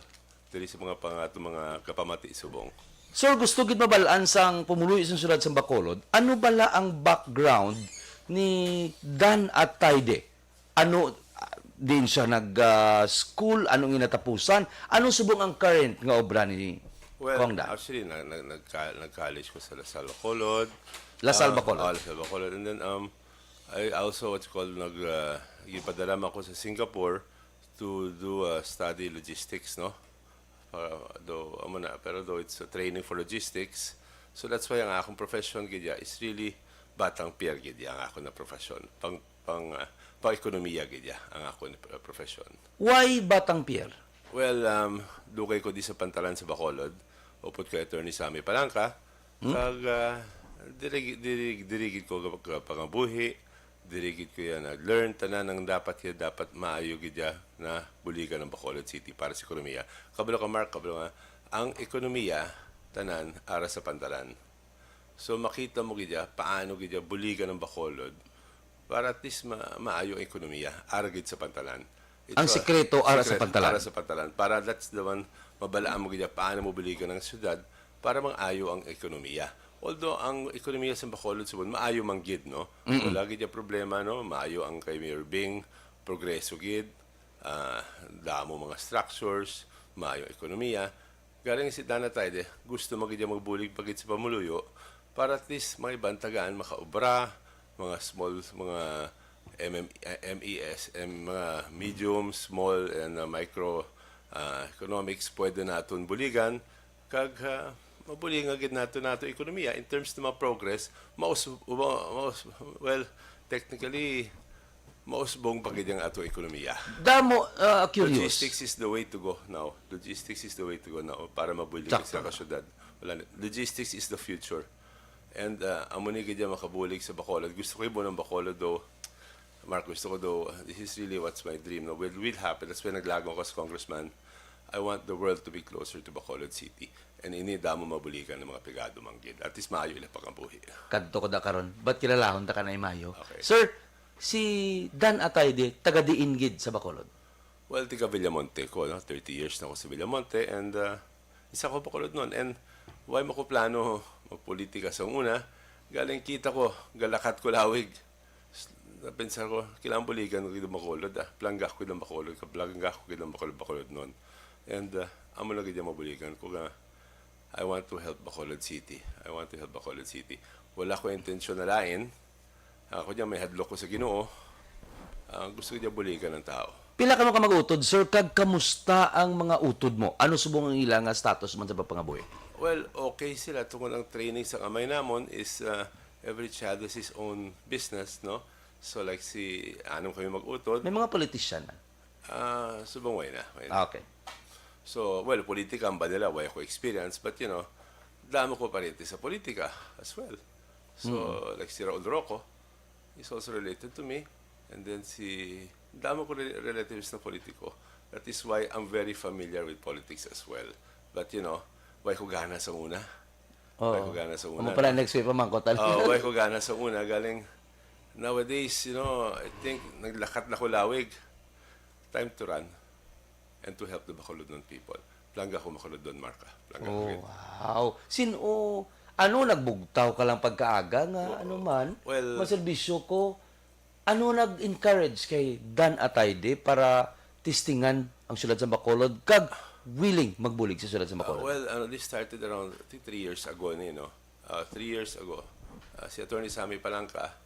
diri sa mga pang-, ato mga kapamati subong. Sir, gusto gid mabal-an sang pumuluyo sang siyudad sang Bacolod, ano bala ang background ni Dan Atayde? Ano, ah, din siya nag, ah, school? Anong ginatapusan? Ano subong ang current nga obra ni Well, Kong Dan? actually, na, na, nagka-, nag-college ko sa La Salle, Bacolod. La Salle, Ah, Bacolod. ah, La Salle, Bacolod. And then, um, I also, what you call, nag, ah, gipadala man ako sa Singapore to do, ah, study logistics, no? Para, though, amo na, pero though it's a training for logistics, so that's why ang akong profession gid ya is really batang pier gid ya ang akong na profession. Pang, pang, ah, pang ekonomiya gid ya ang akong na pro-, profession. Why Batang Pier? Well, um, dugay ko di sa pantalan sa Bacolod, upod kay Attorney Sammy Palanca, Hmm? kag, ah, diri, diri, diri gid ko ka-, ka-, pangabuhi, diri gid ko ya nag-learn tanan ang dapat ya, dapat maayo gid ya na buligan ang Bacolod City para sa ekonomiya. Kabalo ka, Mark, kabalo nga, ang ekonomiya, tanan, ara sa pantalan. So, makita mo gid ya, paano gid ya buligan ang Bacolod para at least ma-, maayo ang ekonomiya, ara gid sa pantalan. It's Ang a sikreto, ara sa sikreto, pantalan. ara sa pantalan. Para that's the one, mabalaan mo gid ya, paano mo buligan ang syudad para mang-ayo ang ekonomiya. Although ang ekonomiya sa Bacolod subong, maayo man gid, no? Mm-mm. Wala gid ya problema, no? Maayo ang kay Mayor Bing, progreso gid, ah, damo mga structures, maayo ang ekonomiya. Galing si Dan Atayde, gusto man gid ya magbulig pa gid sa pamuluyo para at least mga iban tagaan makaobra, mga small, mga M M, eh, M E S, em, mga medium, small, and, uh, micro, uh, economics, pwede naton buligan. Kag, uh, mabuligan gid nato, nato ekonomiya in terms ng mga progress, maus-, ma-, maus-, well, technically, mausbong pa gid ang ato ekonomiya. Damo, uh, curious. Logistics is the way to go now. Logistics is the way to go now para mabulig Sakto. sa kasyudad. Wala na. Logistics is the future. And, uh, amo ni gid ya makabulig sa Bacolod. Gusto ko ibon ang Bacolod, though. Mark, gusto ko, though, this is really what's my dream, no? Will, will happen. That's why naglago ako sa congressman. I want the world to be closer to Bacolod City. And ini damo mabuligan ng mga pigado man gid. At least maayo ila pangabuhi. Kadto ko da karon. Ba't kilalahon ta ka na imayo? Okay. Sir, si Dan Atayde, taga diin gid sa Bacolod? Well, taga Villamonte ko, no? Thirty years na ako sa Villamonte, and, uh, isa ko Bacolod noon. And why mo ko plano magpolitika sa una? Galing kita ko, galakat ko lawig. Napensar ko, kailangan buligan ko gid ang Bacolod, ah. Plangga ko gid ang Bacolod, kaplangga ko gid ang Bacolod, Bacolod noon. And, uh, amo lang gid ang mabuligan ko nga I want to help Bacolod City. I want to help Bacolod City. Wala ko intensyon na lain. Ako niya, may hadlok ko sa Ginoo. Ah, gusto niya buligan ng tao. Pila ka mga mag-utod, sir, kag kamusta ang mga utod mo? Ano subong ang ila nga status man sa pagpangabuhi? Well, okay sila. Tungod ang training sa kamay namon is uh, every child has his own business, no? So like si anong kami mag-utod, May mga politician na. Ah, subong way na. Way na. Ah, okay. So, well, politika ang ba nila, way ako experience, but you know, damo ko pariente sa politika as well. So, like si Raul Roco, is also related to me. And then si, damo ko re- relatives na politiko. That is why I'm very familiar with politics as well. But you know, way ko gana sa una. Oo. Way ko gana sa una. Amo pala next week pa man ko talaga. Oh, way ko gana sa una. Galing, nowadays, you know, I think, naglakat na ko lawig. Time to run and to help the Bacolodnon people. Plangga ko Bacolodnon, Marka. Plangga ko Oh, gid. Wow. Sin-o, ano, nagbugtaw ka lang pagkaaga nga, Oo. Ano man, Well, maserbisyo ko? Ano nag-encourage kay Dan Atayde para testingan ang siyudad sa Bacolod kag willing magbulig sa siyudad sa Uh, Bacolod? well, ano, this started around, I think, three years ago, ni, no? Uh, three years ago. Uh, si Attorney Sammy Palangka,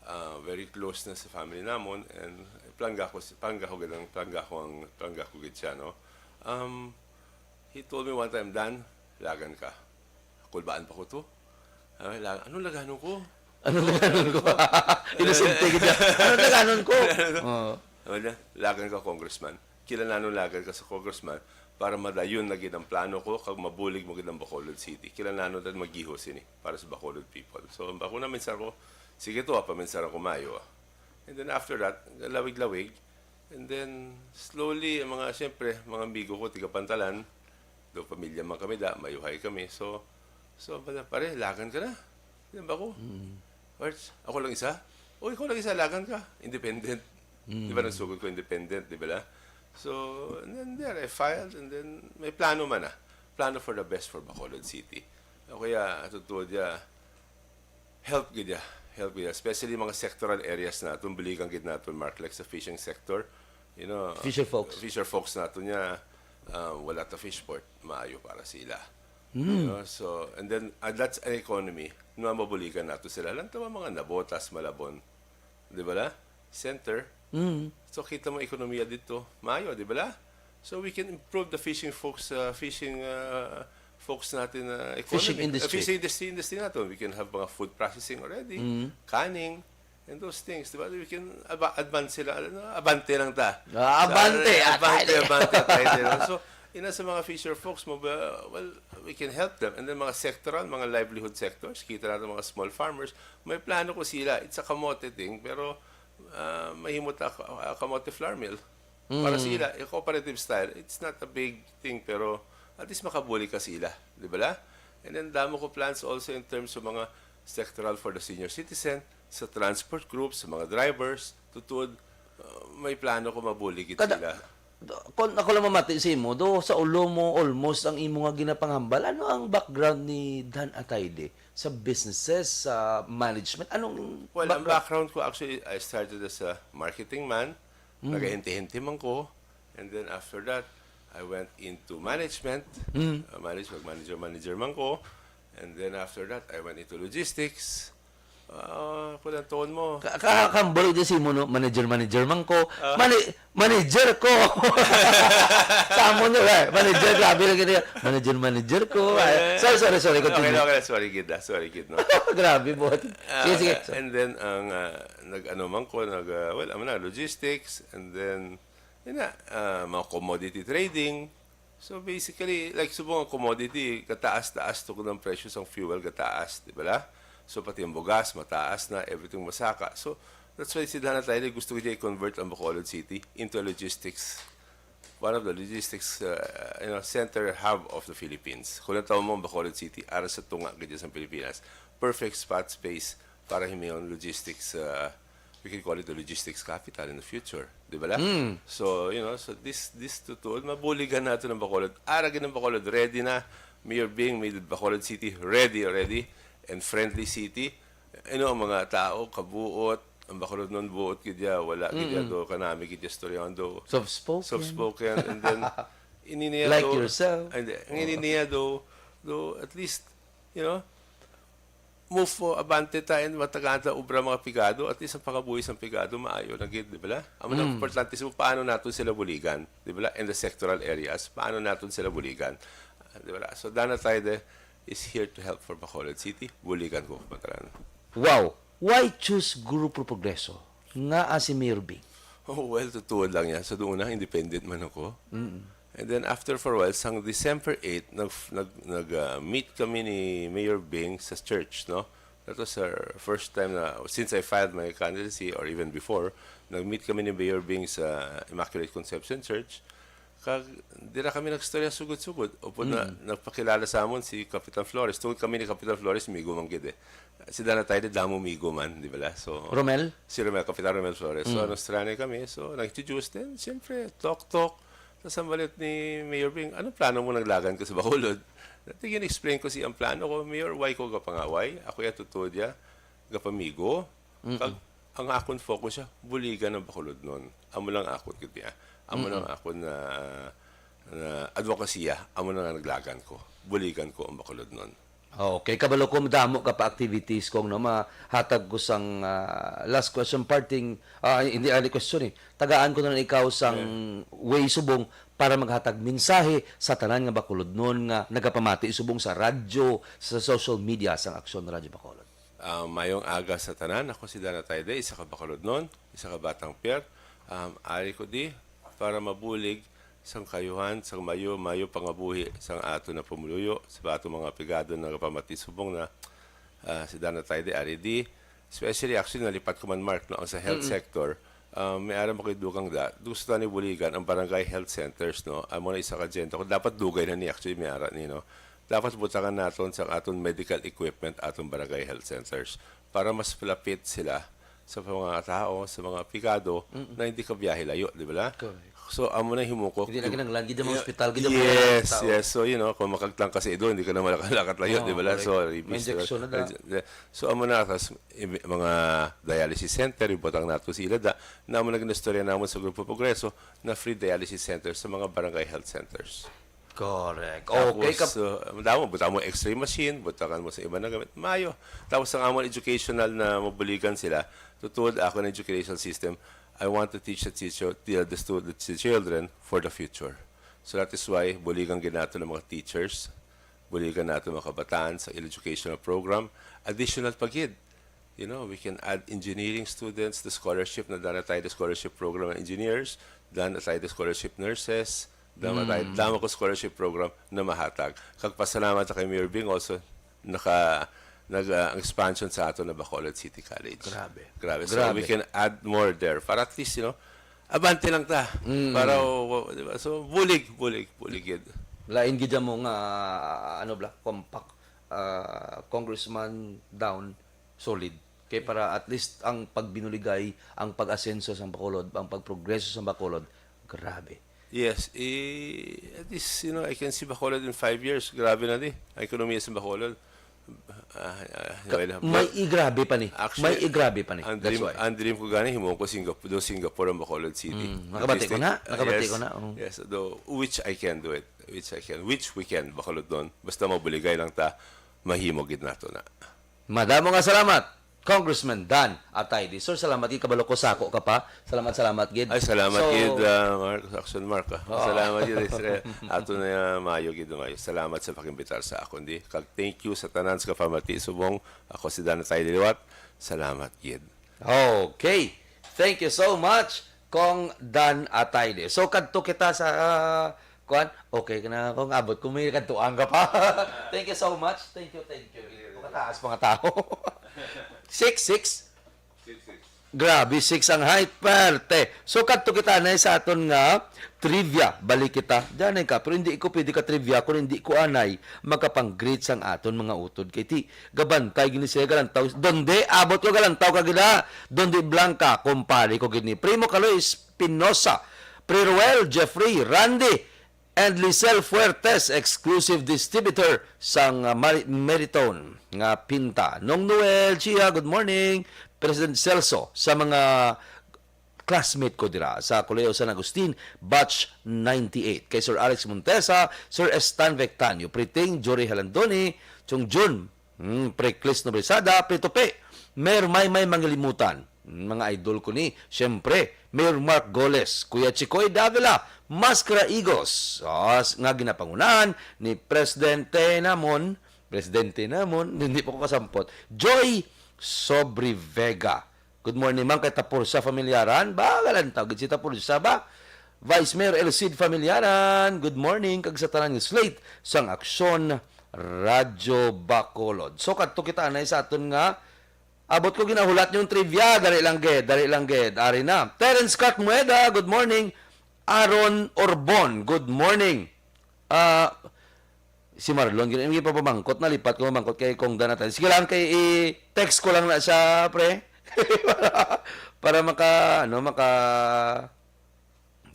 uh, very close na sa family namon, and plangga ko, si- plangga ko gid ang, plangga ko ang, plangga ko gid siya, no? Um, he told me one time, "Dan, lagan ka." Kulbaan pa ko to. Ah, la- anong laganon ko? Ano laganon ko? Inosente gid siya. Ano laganon ko? Oo. Ano niya? Lagan ka, congressman. Kinahanglan lagan ka sa congressman para madayon na gid ang plano ko kag mabulig mo gid ang Bacolod City. Kinahanglan natin mag-iho sini para sa Bacolod people. So, ako na minsar ko, sige to, ah, paminsar ko maayo, ah. And then after that, lawig-lawig. And then, slowly, ang mga, siyempre, mga amigo ko, tiga Pantalan, do pamilya man kami da, mayuhay kami. So, so, pare, lagan ka na. Di ba ko? Arts, ako lang isa? O, ikaw lang isa, lagan ka. Independent. Di ba nagsugod ko independent, di ba la? So, and then there, I filed, and then may plano man na. Plano for the best for Bacolod City. O kaya, totoo dia, help gid ya. Help gid ya. Especially mga sectoral areas naton, buligan gid naton, Mark, like sa fishing sector. You know, Fisher folks. Fisher folks naton niya, um, wala ta fishport, maayo para sila. You know, so, and then, uh, that's an economy. Nga mabuligan nato sila. Lang tama mga Nabotas, Malabon. Di ba la? Center. Mm. So, kita mo ekonomiya dito. Maayo, di ba la? So, we can improve the fishing folks, uh, fishing uh, folks natin na economy. Fishing industry. Uh, fishing industry, industry natin. We can have mga food processing already, Mm. canning, and those things. Di ba? We can aba- advance sila. Ano, abante lang ta. Ah, abante, Sa- ah, abante, tayo. abante, tayo. So, ina sa mga fisher folks mo, ba, well, we can help them. And then mga sectoral, mga livelihood sectors, kita natin mga small farmers, may plano ko sila. It's a kamote thing, pero ah, mahimo ta ka- ah, kamote flour mill para Mm. sila, yung cooperative style. It's not a big thing, pero at least makabuli ka sila, di ba la? And then damo ko plans also in terms of mga sectoral for the senior citizen, sa transport groups, sa mga drivers, tutud, ah, may plano ko mabuli gid Kada- sila. Kung ako lang mamati sa imo, do sa ulo mo almost ang imo nga ginapanghambal. Ano ang background ni Dan Atayde sa businesses, sa management? Anong Well, ang background? Background ko, actually, I started as a marketing man. Nagahente-hente man ko. And then after that, I went into management. Mm. Uh, manage, mag-manager, manager man ko. And then after that, I went into logistics. Ah, kulang tuon mo. Ka- ka- Kambal din si mo, no? Manager, manager man ko. Mani- manager ko. Sa amo nyo, eh. Manager, grabe lang gini. Manager, manager ko. Ay, sorry, sorry, sorry. Okay, Continue. Okay, sorry, gid, ah. Sorry, gid, no? Grabe, buhat. Ah, Sige, sige. And then, ang, ah, nag-ano man ko, nag, ah, well, ano na, logistics, and then, yun na, ah, mga commodity trading. So, basically, like, subong ang commodity, kataas-taas to ng presyo sa fuel, kataas, di ba la? So, pati ang bugas, mataas na, everything masaka. So, that's why si Dan Atayde gusto niya i-convert ang Bacolod City into a logistics, one of the logistics, uh, you know, center hub of the Philippines. Kung nataw mo ang Bacolod City, ara sa tunga gid sa Pilipinas, perfect spot space para himingon logistics, uh, we can call it the logistics capital in the future, di ba la? So, you know, so this this tutuod, mabuligan nato ng Bacolod. Ara gid ang Bacolod, ready na. Mayor Bing made Bacolod City ready already and friendly city. You know, ang mga tao, kabuot, ang Bacolodnon buot gid ya, wala gid ya do, kanami gid ya istoryahan do. Soft spoken. Soft spoken, and then, ini niya Like do, yourself. And, ini niya do, do at least, you know, move for abante ta and matagaan ta ubra mga pigado, at least ang pangabuhi sang pigado maayo na gid, di ba? Amo na Mm. importante sa paano naton sila buligan, di ba? In the sectoral areas, paano naton sila buligan, ah, di ba? So Dana Tayde is here to help for Bacolod City. Buligan ko, Patrano. Wow! Why choose Grupo Progreso nga si Mayor Bing? Oh, well, totoo lang yan. Sa doon na, independent man ako. Mm. And then after for a while, sang December eight, nag, nag, nag, ah, meet kami ni Mayor Bing sa church, no? That was our first time na, since I filed my candidacy or even before, nag-meet kami ni Mayor Bing sa Immaculate Conception Church. Kag dira kami nagstorya sugod-sugod. Upod na Mm. nagpakilala sa amon si Kapitan Flores. Tungod kami ni Kapitan Flores, migo man gid eh. Si Dana Tayde, damo migo man, di ba la? So, Romel? Si Romel, Kapitan Romel Flores. So, Mm. ano, strani kami. So, nag-introduce din. Siyempre, talk-talk. Tapos ang balit ni Mayor Bing, "Anong plano mo naglagan ka sa Bacolod?" Dati gin-explain ko si ang plano ko, "Mayor, why ko gapangaway? Ako ya tutuod ya, gapamigo." Mm-mm. Kag ang akon focus siya, buligan ang Bacolodnon. Amo lang akon gid niya. Amo Mm-mm. lang akon na, na advokasya, amo na nga naglagan ko. Buligan ko ang Bacolodnon. Okay, kabalo ko, madamo ka pa activities kung, no, mahatag ko sang, ah, last question, parting, ah, hindi, ali question eh. Tagaan ko na lang ikaw sang Yeah. way subong para maghatag mensahe sa tanan nga Bacolodnon nga nagapamati subong sa radyo, sa social media, sang Aksyon Radyo Bacolod. Ah, mayong aga sa tanan. Ako si Dana Tayde, isa ka Bacolodnon, isa ka batang Pier. Um, ari ko di para mabulig sang kayuhan, sang mayo, mayo pangabuhi sang ato na pumuluyo, sa ato mga pigado nga nagapamati subong na, ah, si Dana Tayde, ari di. Especially, actually, nalipat ko man, Mark, no, ang sa health Mm-mm. sector, ah, may ara makoy dugang da. Gusto ni buligan ang barangay health centers, no? Amo na isa ka agenda ko. Dapat dugay na ni, actually, may ara ni, no? Dapat butangan naton sa aton medical equipment aton barangay health centers para mas malapit sila sa mga tao, sa mga pigado Mm-mm. na hindi kabiyahe layo, di ba la? Correct. So, amo na himo ko. Hindi na kinahanglan, gid ang mga Yeah, ospital, gid ang mga yes, tao. Yes. So, you know, kung makagtang ka sa ido, hindi ka na malakat-lakat layo, Oo, di ba la? Correct. So, may rabies, di ba? Injection na da. So, amo na, tas, i-, mga dialysis center, ibutang nato sa ila da, na amo na ginistorya namon sa Grupo Progreso, na free dialysis center sa mga barangay health centers. Correct. Tapos, Okay, kap- uh, madamo, buta mo X-ray machine, butangan mo sa iba na gamit. Mayo. Tapos ang amon educational na mabuligan sila, tutuod ako ng educational system, I want to teach the teacher, the, the student, the children for the future. So that is why buligan gid nato ng mga teachers, buligan nato mga kabataan sa educational program, additional pa gid. You know, we can add engineering students, the scholarship na dana tayo, the scholarship program ng engineers, dana tayo, the scholarship nurses, dana tayo, Mm. dama ko scholarship program na mahatag. Kag pasalamat sa kay Mayor Bing also, naka, nag, ah, ang expansion sa ato na Bacolod City College. Grabe. Grabe. So Grabe. we can add more there. Para at least, you know, abante lang ta. Mm. Para, o, o, di ba? So, bulig, bulig, bulig yun. Lain gid mo nga, ano bla, compact, ah, congressman down, solid. Kay para at least ang pagbinuligay, ang pag-asenso sa Bacolod, ang pagprogreso sa Bacolod, grabe. Yes, eh, at least, you know, I can see Bacolod in five years. Grabe na di. Ang ekonomiya sa Bacolod. Ah, ah, Ka- well, may well, igrabe pa ni. Actually, May igrabe pa ni. ang That's dream, why. ang dream ko gani, himuon ko Singapore, do Singapore ang Bacolod City. Mm, At nakabati least, ko na. eh, Nakabati yes, ko na. Oh. yes, do, which I can do it. Which I can. Which we can, Bacolod doon. Basta mabuligay lang ta, mahimo gid nato na. Madamo nga salamat, Congressman Dan Atayde. Sir, salamat gid, kabalo ko sako ka pa. Salamat, salamat gid. Ay, salamat So, gid, ah, Mark, Action Mark, ah. Oo. Salamat gid, Israel. Ato na, ah, maayo gid, maayo. Salamat sa pakimbitar sa akon di. Kag thank you sa tanan sa kapamati subong. Ako si Dan Atayde liwat. Salamat gid. Okay. Thank you so much, Cong Dan Atayde. So, kadto kita sa, ah, kuan. Okay ka na, Cong, abot ko, may kadtuan ka pa. Thank you so much. Thank you, thank you. Mataas mga tao. Six, six. Six, six. Grabe, six ang height, perte. So, kadto kita na sa aton nga trivia. Balik kita. Diyan ka, pero hindi ko pwede ka trivia kung hindi ko anay makapang-greet sang aton mga utod. Kay ti, gabantay gini siya galantaw. Donde, abot ko galantaw ka gina. Donde Blanca, kumpare ko gini. Primo Kaloy Espinosa, Pre Ruel, Jeffrey, Randy, and Lisel Fuertes, exclusive distributor sang, uh, Mari-, Meritone nga pinta. Nong Noel, Chia, good morning. President Celso, sa mga classmate ko dira sa Colegio San Agustin, batch ninety-eight. Kay Sir Alex Montesa, Sir Stan Vectanio, Priting, Jory Halandoni, Chong Jun, hmm, Preclis Nobresada, Prito Pe, Mayor Maymay Mangilimutan. Hmm, mga idol ko ni, siyempre, Mayor Mark Goles, Kuya Chicoy Davila, Mascara Igos, ah, s-, nga ginapangunahan ni Presidente namon, Presidente namon, hindi pa ko kasampot, Joy Sobre Vega. Good morning, ma'am. Kay Tapursa Familiaran. Ba, galantaw gid si Tapursa ba? Vice Mayor El Cid Familiaran. Good morning. Kag sa tanan nga slate sang Aksyon Radyo Bacolod. So, kadto kita anay sa aton nga abot ko ginahulat yung trivia. Dali lang gid, dali lang gid. Ari na. Terence Scott Mueda, good morning. Aaron Orbon, good morning. Ah, si Marlon, gini, hindi pa pamangkot, nalipat ko mamangkot kay Kong Danatan. Sige lang, kay i-text ko lang na siya, pre. Para, para maka, ano, maka,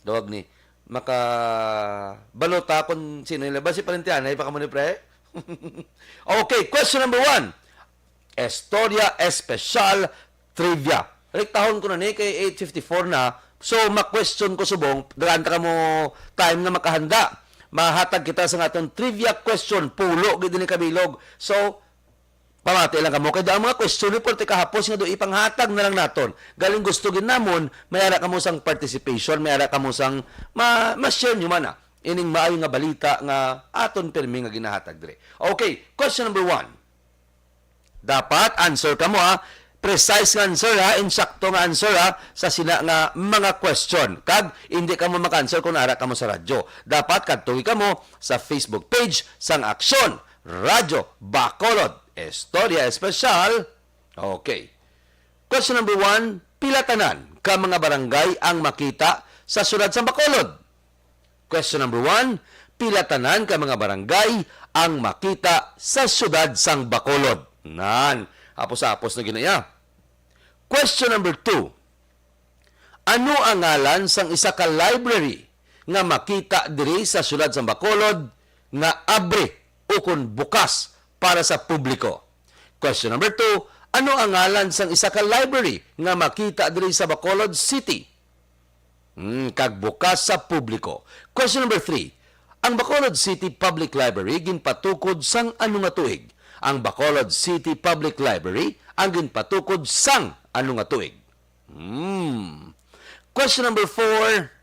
tawag ni, maka, balota kung sino yung labas. Si Parentianay pa kamo ni, pre? Okay, question number one. Estorya Espesyal Trivia. Rektahon ko na ni kay eight fifty-four na. So, ma-question ko subong, dalaan ta kamo time nga makahanda. Mahatag kita sa aton trivia question, pulo gid ini kabilog. So, pamati lang kamo kay ang mga question report ikahapos nga do ipanghatag na lang naton. Galing gusto gid namon, may ara kamo sang participation, may ara kamo sang ma, ma-share nyo man na ining maayo nga balita nga aton pirmi nga ginahatag diri. Okay, question number one. Dapat answer kamo, ha. Precise nga answer, ha. Insakto nga answer, ha, sa sina nga mga question. Kag hindi kamo maka-answer kung ara kamo sa radyo. Dapat kadtugi kamo sa Facebook page sang Aksyon Radyo Bacolod. Istorya Espesyal. Okay. Question number one, pila tanan ka mga barangay ang makita sa siyudad sang Bacolod? Question number one, pila tanan ka mga barangay ang makita sa siyudad sang Bacolod? Nan, hapos-hapos na ginaya. Question number two, ano ang ngalan sang isa ka library nga makita diri sa siyudad sang Bacolod nga abre ukon bukas para sa publiko? Question number two, ano ang ngalan sang isa ka library nga makita diri sa Bacolod City? Hmm, kag bukas sa publiko. Question number three, ang Bacolod City Public Library ginpatukod sang ano nga tuig? Ang Bacolod City Public Library ang ginpatukod sang ano nga tuig? Hmm. Question number four,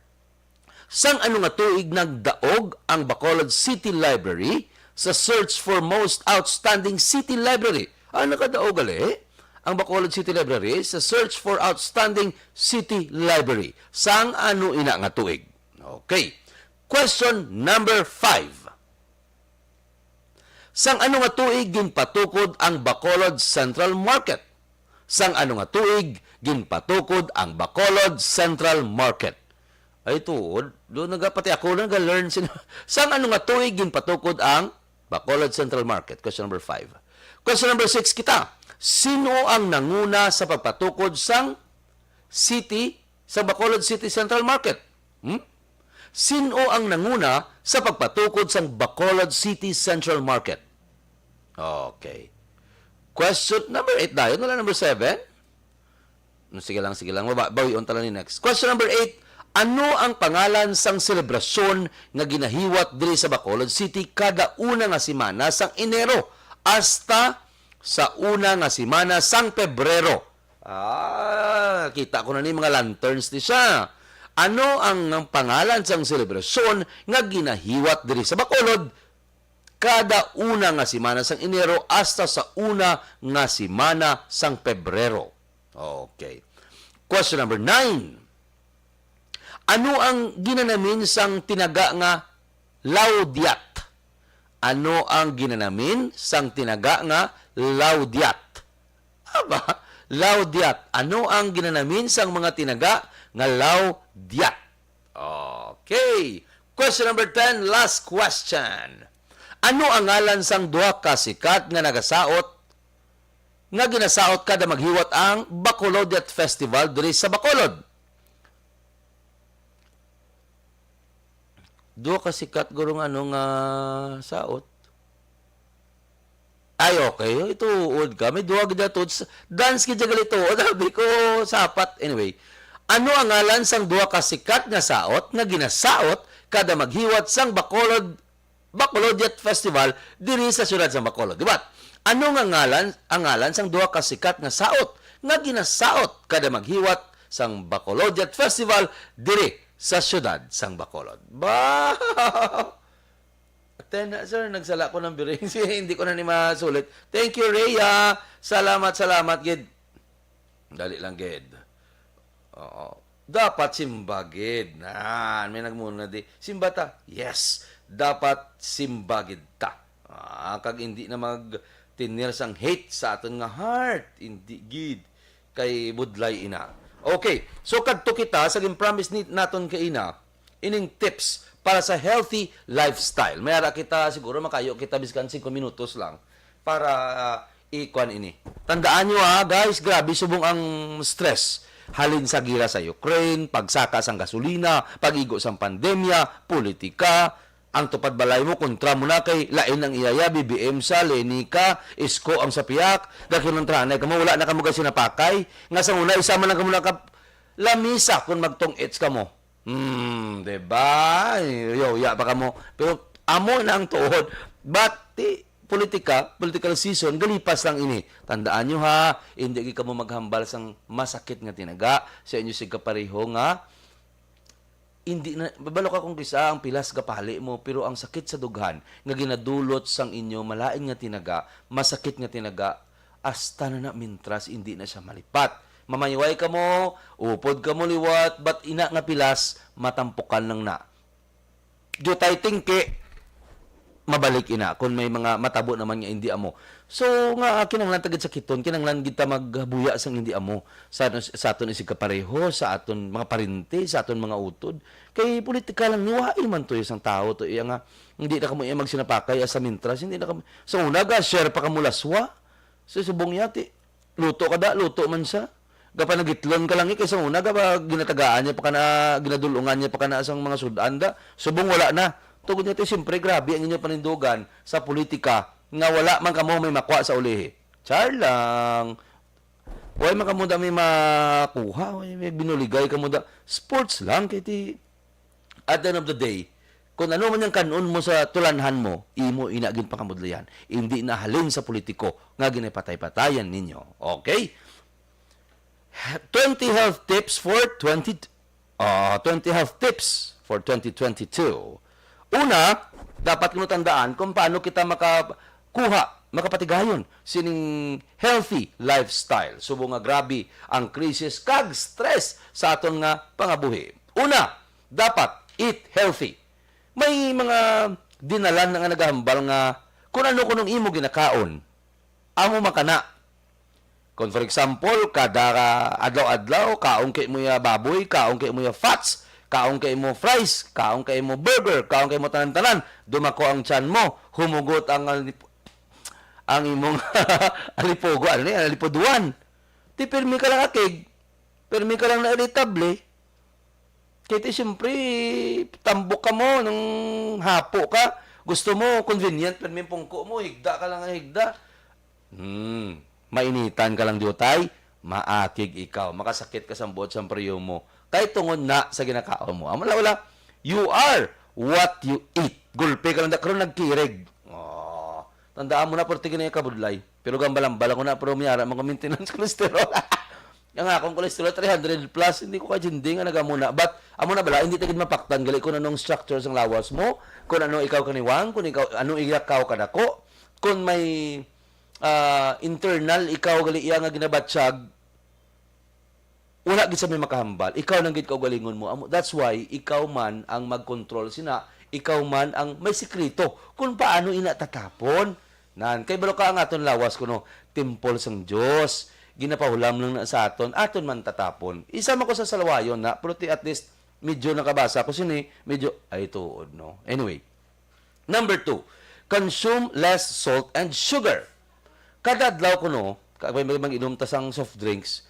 sang ano nga tuig nagdaog ang Bacolod City Library sa search for most outstanding city library? Ah, nakadaog gali ang Bacolod City Library sa search for outstanding city library. Sang ano ina nga tuig? Okay. Question number five. Sang ano nga tuig ginpatukod ang Bacolod Central Market? Sang ano nga tuig ginpatukod ang Bacolod Central Market? Ay, tuod. Do, naga, pati ako na naga-learn sila. Sang ano nga tuig ginpatukod ang Bacolod Central Market? Question number five. Question number six kita. Sino ang nanguna sa pagpatukod sang city, sa Bacolod City Central Market? Hmm? Sino ang nanguna sa pagpatukod sang Bacolod City Central Market? Okay. Question number eight dayon. Wala number seven? No, sige lang, sige lang. Maba-, bawion ta lang ni next. Question number eight. Ano ang pangalan sang selebrasyon nga ginahiwat diri sa Bacolod City kada una nga semana sang Enero hasta sa una nga semana sang Pebrero? Ah, kita ko na ni mga lanterns ni siya. Ano ang, ang pangalan sang selebrasyon nga ginahiwat diri sa Bacolod kada una nga semana sang Enero hasta sa una nga semana sang Pebrero? Okay. Question number nine. Ano ang ginanamin sang tinaga nga laudiat? Ano ang ginanamin sang tinaga nga laudiat? Aba, laudiat. Ano ang ginanamin sang mga tinaga nga laudiat? Okay. Question number ten, last question. Ano ang ngalan sang duha ka sikat nga nagasaot, nga ginasaot kada maghiwat ang Bacolodiat Festival diri sa Bacolod? Duha ka sikat, guro, nga ano nga saot. Ay, okay. Ituod ka. May duha gid na tuod. S-, dance gid siya gali tuod. Sabi ko, sapat. Anyway, Ano ang ngalan sang duha ka sikat nga saot nga ginasaot kada maghiwat sang Bacolod, Bacolodiat Festival diri sa siyudad sang Bacolod? Liwat, ano nga ngalan ang ngalan sang duha ka sikat nga saot nga ginasaot kada maghiwat sang Bacolodiat Festival diri sa siyudad sang Bacolod? Ba! Ten, sir, nagsala ko ng biring. Hindi ko na ni masulit. Thank you, Rhea. Salamat, salamat, gid. Dali lang, gid. Oo. Dapat simba, gid. Nan, may nagmuna di. Simba ta. Yes. Dapat simba, gid ta. Ah, kag hindi na mag tinir sang hate sa aton nga heart. Hindi, gid. Kay budlay ina. Okay. So, kadto kita sa gin-promise ni naton kay ina, ining tips para sa healthy lifestyle. May ara kita, siguro makayo kita biskan singko minutos lang para, ah, ikuan ini. Tandaan nyo, ha, guys, grabe subong ang stress. Halin sa gira sa Ukraine, pagsaka sang gasolina, pag-igo sang pandemya, politika, ang tupad balay mo, kontra mo na kay lain ang iyaya, B B M sa, Lenica, Isko ang sa piyak, gakinontrahanay kamo, wala na kamo gasinapakay, nga sa una, isa man lang kamo naka-, lamisa kung magtong-its kamo. Hmm, di ba? Yo, ya pa kamo. Pero amo na ang tuod. But, ti, politika, political season, galipas lang ini. Tandaan nyo ha, hindi gyud kamo maghambal sang masakit nga tinaga sa inyo sig kapareho nga hindi na, babalo ka kung kisa ang pilas gapali mo, pero ang sakit sa dughan nga ginadulot sang inyo malain nga tinaga, masakit nga tinaga, hasta na na mintras hindi na siya malipat. Mamayway kamo, upod kamo liwat, but ina nga pilas, matampukan lang na. Jutay tingki, mabalik ina, kung may mga matabo naman nga hindi amo. So, nga kinahanglan ta gid sakiton, kinahanglan gid ta magbuya sang hindi amo sa, sa aton isig kapareho, sa aton mga parente, sa aton mga utod. Kay politika lang ni, wai man to isang tao to iya nga hindi na kamo iya magsinapakay asa mintras, hindi na kamo, sa una ga share pa kamo laswa. Sa subong yati, luto ka da, luto man siya. Gapanagitlon ka lang, eh, kay sa una, gapa-, ginatagaan niya pa ka na, ginadulungan niya pa ka na sang mga sud-an da. Subong wala na. Tungod niya, ti, siyempre, grabe ang inyo panindugan sa politika nga wala man kamo may makwa sa ulihi. Char lang. Way man kamo da may makuha, way may binuligay kamo da. Sports lang, kay ti, at the end of the day, kung ano man yung kanon mo sa tulanhan mo, imo ina gin pangamudlayan. Hindi na halin sa politiko nga ginapatay-patayan ninyo. Okay? Twenty health tips for twenty, ah, twenty health tips for twenty twenty-two. Una, dapat kuno tandaan kung paano kita makakuha, makapatigayon sining healthy lifestyle. Subong nga grabe ang krisis kag stress sa aton nga pangabuhi. Una, dapat eat healthy. May mga dinalan na nga nagahambal nga kung ano kunong imo ginakaon, amo man kana. Kung for example, kada adlaw-adlaw, kaon kay mo ya baboy, kaon kay mo ya fats, kaon kay mo fries, kaon kay mo burger, kaon kay mo tanan-tanan, dumako ang tiyan mo, humugot ang alip-, ang imong alipugo, ano ni, ang alipuduan. Ti pirmi ka lang akig, pirmi ka lang na irritable. Kay ti, siyempre, tambok ka mo, nung hapo ka, gusto mo, convenient, pero may pungko mo, higda ka lang ang higda. Hmm, mainitan ka lang, diutay, maakig ikaw, makasakit ka sa buot sang periyo mo. Kay tungod na sa ginakaon mo. Amo na wala, you are what you eat. Gulpi ka lang, da, karon nagkirig. Oh, tandaan mo na, pwerte ka na yung kabudlay. Pero gambalambal ako na, pero may ara man ko maintenance cholesterol. Ang akong cholesterol, three hundred plus, hindi ko kajindi nga nagamuna. But, amo na bala, hindi ta gid mapaktan gali kung anong structure sang lawas mo, kung ano ikaw kaniwang, kung ikaw, ano ikaw kadako, kung may, ah, internal ikaw gali iya nga ginabatsyag, wala gid sa may makahambal. Ikaw lang gid kaugalingon mo. Amo, that's why ikaw man ang mag-control sina, ikaw man ang may sikreto kung paano ina tatapon. Nan, kay balo ka ang aton lawas kuno, temple sang Dios. Ginapahulam lang na sa aton, aton man tatapon. Isa man ko sa salawayon na, pero ti at least, medyo nakabasa ko sini, medyo, ay, tuod, no? Anyway, number two, consume less salt and sugar. Kada adlaw kuno, kag may mag-inom ta sang soft drinks,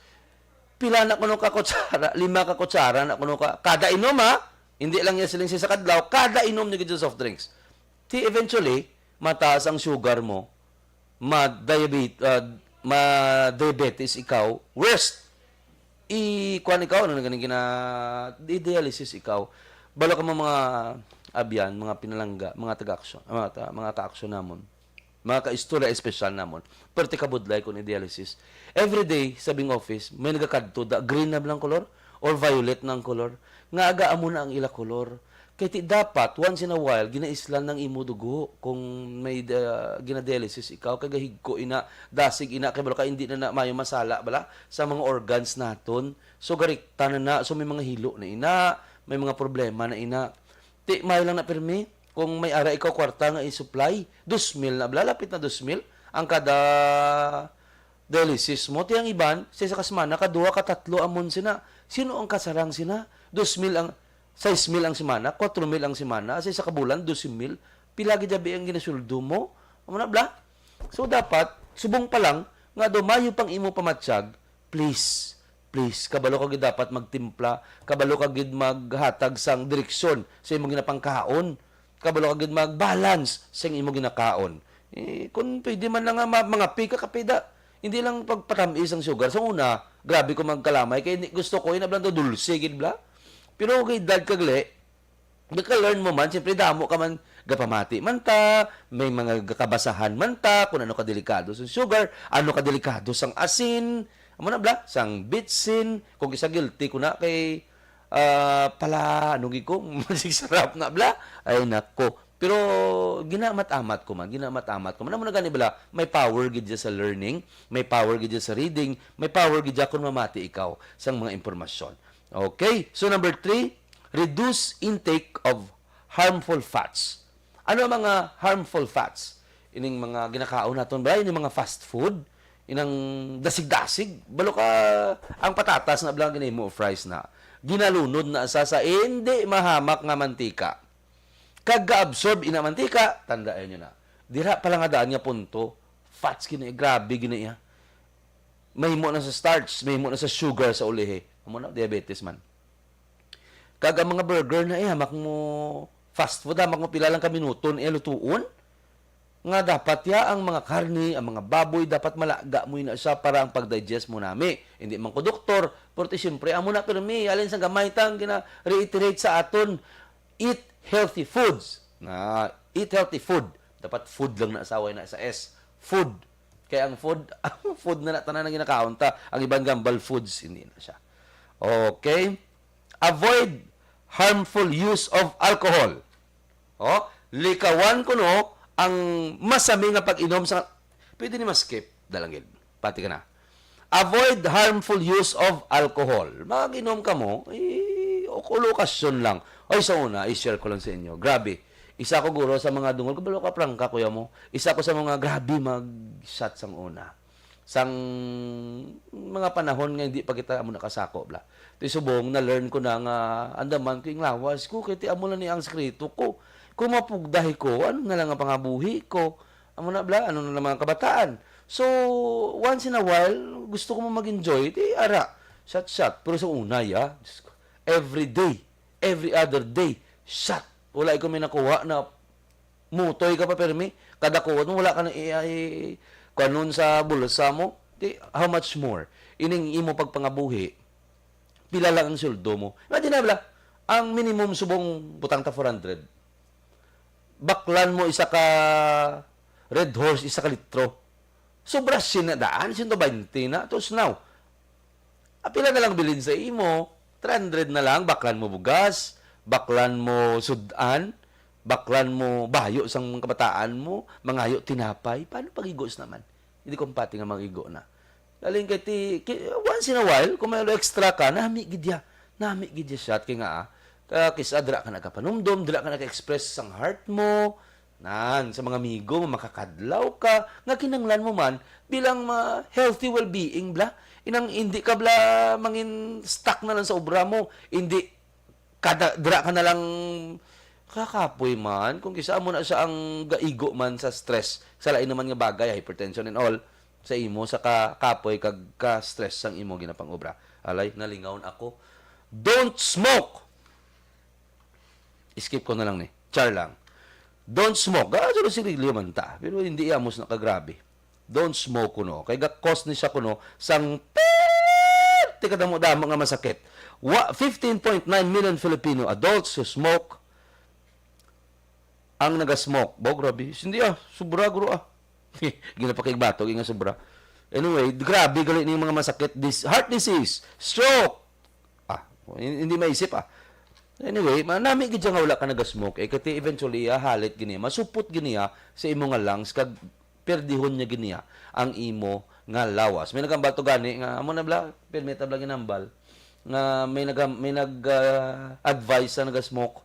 pila na kuno ka kutsara, lima ka kutsara na kuno ka, kada inom, ha? Hindi lang yan siling sa kadlaw, kada inom niyo gid sa soft drinks. Ti eventually, mataas ang sugar mo, ma-diabetes, ah, ma-diabetes ikaw, worst. I-, kuwan ikaw, ano na ganing gina-, i-dialysis ikaw. Balo ka mo mga abyan, mga pinalangga, mga taga-aksyon, mga ta-, mga ka-aksyon namon. Mga kaistorya espesyal namon. Perti ka budlay kung i-dialysis. Every day, sa bing office, may nagakadto, da, green na lang kolor, or violet na ang kolor. Nga aga amo na ang ila kolor. Kay ti dapat, once in a while, ginaislan ng imo dugo kung may da-, ginadialysis ikaw, kay gahigko ina, dasig ina, kay balo ka hindi na, na mayo masala, bala, sa mga organs naton. So, garikta na na. So, may mga hilo na ina, may mga problema na ina. Ti, mayo lang na pirmi, kung may ara ikaw kwarta nga i-supply, dos mil na, bala, lapit na dos mil ang kada dialysis mo. Ti ang iban, sa isa ka semana, kaduha, katatlo, amon sina. Sino ang kasarang sina? Dos mil ang, sais mil ang semana, kuwatro mil ang semana, sa isa ka bulan, dose mil. Pila gid abi ang ginasuldo mo? Amo na, bla? So, dapat, subong pa lang, nga daw mayo pang imo pamatyag, please, please, kabalo ka gid dapat magtimpla, kabalo ka gid maghatag sang direksyon sa imong ginapangkaon, kabalo ka gid mag-balance sang imong ginakaon. Eh, kung pwede man lang nga ma-, mangape ka, kape da. Hindi lang pagpatamis ang sugar. Sa una, grabe ko magkalamay, kay hindi, gusto ko, inablan to, dulce gid bla. Pero kay dad ka gali, nagka-learn mo man, siyempre, damo ka man, gapamati man ta, may mga gakabasahan man ta, kung ano ka delikado sa sugar, ano ka delikado sang asin, amo na bla, sang bitsin, kung isa guilty ko na kay, ah, pala, ano gid ko, masig sarap na bla, ay nako. Pero ginamat-amat ko man, ginamat-amat ko man. Amo na gani bala, may power gid siya sa learning, may power gid siya sa reading, may power gid siya kung mamati ikaw sang mga impormasyon. Okay, so number three, reduce intake of harmful fats. Ano ang mga harmful fats? Ining mga ginakaon naton ba? Ining mga fast food? Inang dasig-dasig? Balo ka, ang patatas na bala ginahimo fries na. Ginalunod na sa, sa hindi mahamak nga mantika. Kag ga-absorb ina mantika, tandaan nyo na. Dira pa lang nga daan nga punto, fats gina, grabe gina iya. Mahimo na sa starch, mahimo na sa sugar sa ulihi. Amo na, diabetes man. Kag ang mga burger na iya, mak mo fast food, ha, mak mo pila lang ka minuto na iya lutuon. Nga dapat ya ang mga karne, ang mga baboy, dapat malaga mo na siya para ang pag-digest mo nami. Hindi man ko doktor, pero ti siyempre, amo na pirmi, alin sa gamay tang gina-reiterate sa aton, eat healthy foods. Na, eat healthy food. Dapat food lang na sa way na sa S. Food. Kay ang food, ang food na na tanan ang ginakaon ta. Ang iban gambal foods, hindi na siya. Okay? Avoid harmful use of alcohol. Oh, likawan kuno ang masami nga pag-inom sa, pwede ni ma-skip, dalangin. Pati ka na. Avoid harmful use of alcohol. Mag-inom ka mo, eh, ok-, okasyon lang. Ay, sa una, i-share ko lang sa inyo. Grabe. Isa ko, guro, sa mga dungol ko, balo ka prangka, kuya mo. Isa ko sa mga grabe mag-shot sang una. Sang mga panahon nga hindi pa kita amo nakasako, bla. Ti subong, na-learn ko na nga andaman ko ing lawas ko, kay ti amo lang ni ang sekreto ko. Kung mapugdahi ko, ano na lang ang pangabuhi ko? Amo na, bla, ano na lang mga kabataan? So, once in a while, gusto ko mo mag-enjoy, ti ara, shot-shot. Pero sa una, ya, Diyos ko, every day, every other day, shot. Wala ko may nakuha na mutoy ka pa, permi. Kada kuwat mo, wala ka na i-, i-, kuwanon sa bulsa mo. Di, how much more? Ining imo pagpangabuhi, pila lang ang sweldo mo. Imagine na, bla, ang minimum subong butang ta four hundred. Baklan mo isa ka Red Horse, isa ka litro. Sobra sina daan, siyento baynte na. Tapos now, ah, pila na lang bilin sa imo? Three hundred na lang, baklan mo bugas, baklan mo sudan, baklan mo bayo sang mga kabataan mo, mangayo tinapay. Paano pag-igos naman? Hindi ko pati nga mag-igo na. Galing kay ti, ki-, once in a while, kung may extra ka, nami gid ya. Nami gid ya shot kay nga, ah, ka, kis-a dira ka nagapanumdom, dira ka nag-express sang heart mo, nan, sa mga amigo mo, makakadlaw ka, nga kinanglan mo man bilang ma-, healthy well-being, bla. Inang hindi ka, bla, mangin stuck na lang sa obra mo, hindi kada, dira ka na lang kakapoy man, kung kisa mo na siya ang gaigo man sa stress, sa lain naman nga bagay, hypertension and all, sa imo, sa ka-, kapoy, kag ka-stress sang imo ginapang-obra. Alay, nalingaw na ako. Don't smoke! Skip ko na lang ni. Char lang. Don't smoke. Ah, siguro sigarilyo man ta. Pero hindi amos na kagrabe. Don't smoke kuno. Kay ga-cause ni siya kuno sang perti kadamo-damo nga masakit. Wa, fifteen point nine million Filipino adults who smoke ang nagasmoke. Bo, grabe. Hindi ah, sobra guro ah. Ginapakigbato, nga sobra. Anyway, grabe gali ning mga masakit. Dis-, heart disease, stroke. Ah, hin-, hindi maisip ah. Anyway, manami gid siya nga wala ka nagasmoke. Eh, kati eventually, ah, halit gini. Masupot gini ah, sa imo nga lungs, kag perdihon niya gini ah, ang imo nga lawas. May nagambal to gani nga, amo na bla, permit na bla ginambal. Nga may nag-, may nag, ah, advise sa nagasmoke.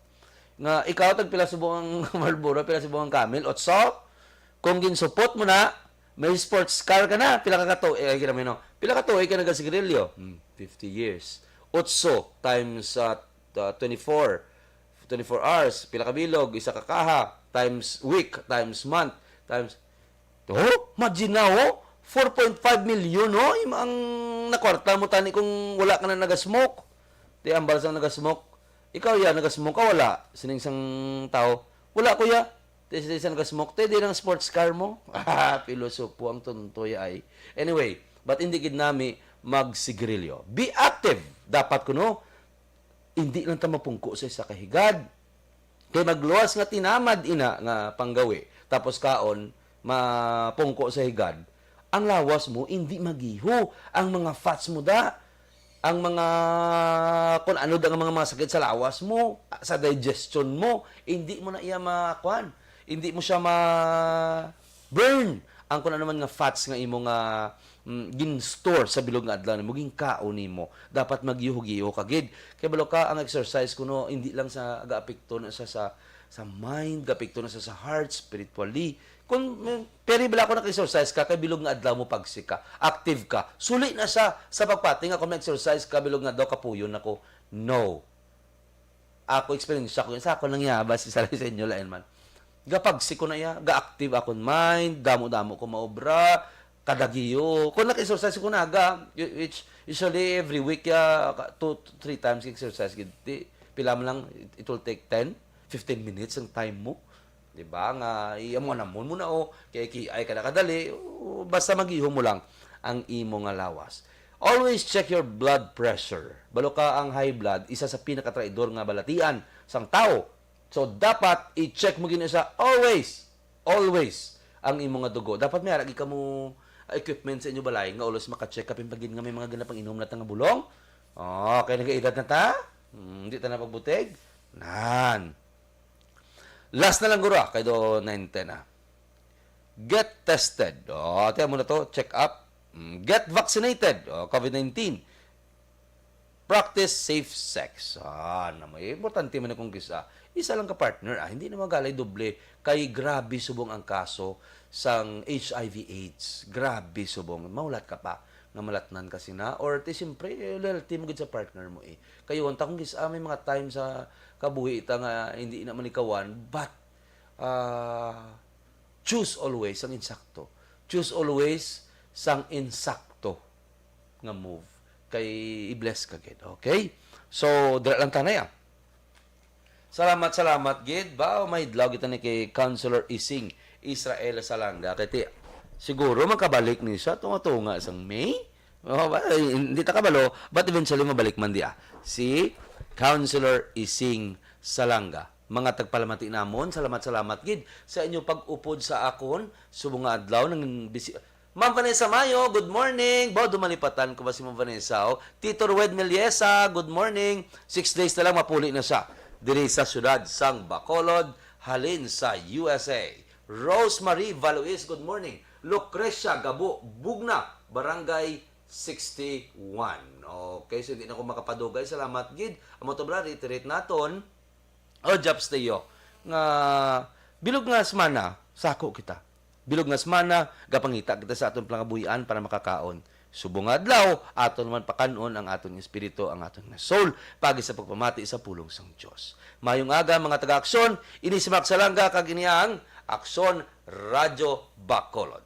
Nga, ikaw, tag pila subong ang Marlboro, pila subong ang Camel, otso? Kung ginsupot mo na, may sports car ka na, pila ka katuig, eh, kira mo, no? Pila ka tuig ka nagasigarilyo? Hmm, fifty years. Otso times, ah, ah, twenty-four, twenty-four hours, pila ka bilog, isa ka kaha, times week, times month, times, oh, imagine na, oh, four point five million, oh, im-, ang nakwarta mo tani kung wala ka na nagasmoke. Di ambal sang nagasmoke. Ikaw, ya, nagasmoke ka, wala? Sining sang tao, "Wala, kuya." Ti, ti, sa nagasmoke, "Ti, di nang sports car mo?" Ah, pilosopo ang tuntoy ay. Anyway, but hindi gid nami magsigarilyo. Be active. Dapat kuno, hindi lang ta mapungko sa isa ka higad. Kay magluwas nga tinamad ina nga panggawi, tapos kaon, mapungko sa higad, ang lawas mo hindi magiho. Ang mga fats mo da, ang mga, kung ano da nga mga, mga sakit sa lawas mo, sa digestion mo, hindi mo na iya makuan. Hindi mo siya ma burn ang kung ano man nga fats nga imo nga, mm, gin-store sa bilog nga adlaw nimo, ginkaon nimo. Dapat maggiho-giho ka gid. Kay balo ka, ang exercise kuno hindi lang sa gaapekto na sa, sa, sa mind, gaapekto na sa, sa heart, spiritually. Kung, mm, pero bala ko nag-exercise ka, kay bilog nga adlaw mo pagsika, active ka, suli na sa, sa pagpati nga kung mag-exercise ka, bilog nga adlaw, kapuyon ako. No. Ako, eksperyensya ko, sa ako nangyaba si Salay sa inyo, lain man. Gapagsik ko na iya, ga-active akon mind, damo-damo ko maobra, kadagiyo. Kung nag-exercise ko naga, which usually every week, ya, ka-, two to three times exercise gid. Di, pila man lang, it, it will take ten, fifteen minutes ang time mo. Di ba? Nga, i-, amo na mo muna, oh. Kay ki-, ay ka na kadali, oh, basta mag-ihom mo lang ang imo nga lawas. Always check your blood pressure. Balo ka, ang high blood, isa sa pinakatraidor nga balatian sang tawo. So, dapat i-check mo gid siya always. Always ang imo nga dugo. Dapat may ara gid kamo, ah, equipment sa inyo balay nga always maka-check up, yung pagid nga may mga ganapanginom na ta nga bulong. Oh, kay nag-edad na ta? Hmm, di ta na pagbutig? Nan. Last na lang guro, ah, kay do nine ten na. Get tested. Oh, tiyan mo na to, check up. Mm, get vaccinated. Oh, COVID nineteen. Practice safe sex. Ah, na may importante man akong kisa. Isa lang ka partner, ah, hindi na magalay doble. Kay grabe subong ang kaso sang H I V AIDS. Grabe subong. Mahulat ka pa nga malatnan ka sina. Or ti, siyempre, eh, loyalty mo gid sa partner mo eh. Kayo, ang takong kisa, may mga time sa kabuhi ita nga hindi na manikawan, but, ah, choose always ang insakto. Choose always sang insakto nga move. Kay i-bless ka gid. Okay? So, dira lang tanay ah. Salamat, salamat gid. Ba, may adlaw kita ni kay Counselor Ising Israel Salanga. Kay ti, siguro makabalik ni siya tunga-tunga sang May. Oh, ba, eh, hindi ta kabalo, but eventually mabalik man di ah. Si Counselor Ising Salanga. Mga tagpalamati namon, salamat, salamat gid sa inyo pag-upod sa akon subong nga adlaw. Nang bisi-, Ma'am Vanessa Mayo, good morning. Bo, dumalipatan ko ba si Ma'am Vanessa, oh? Tito Rued Meliesa, good morning. Six days na lang, mapuli na siya diri sa siyudad sang Bacolod, halin sa U S A. Rosemary Valois, good morning. Lucrecia Gabo, Bugna, Barangay sixty-one. Okay, so hindi na ko makapadugay. Salamat gid. Amo to bala, reiterate naton. O, Japs Teo, nga bilog nga semana, sako kita. Bilog nga semana, gapangita kita sa aton pangabuhian para makakaon. Subong nga adlaw, aton naman pakan-on ang aton espiritu, ang aton nga soul, pagi sa pagpamati sa pulong sang Dios. Mayong aga, mga taga-aksyon, ini si Max Salanga, kag ini ang Aksyon Radyo Bacolod.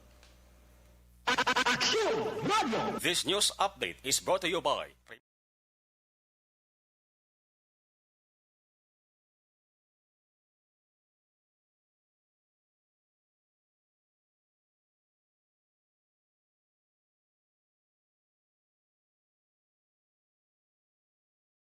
Aksyon Radyo. This news update is brought to you by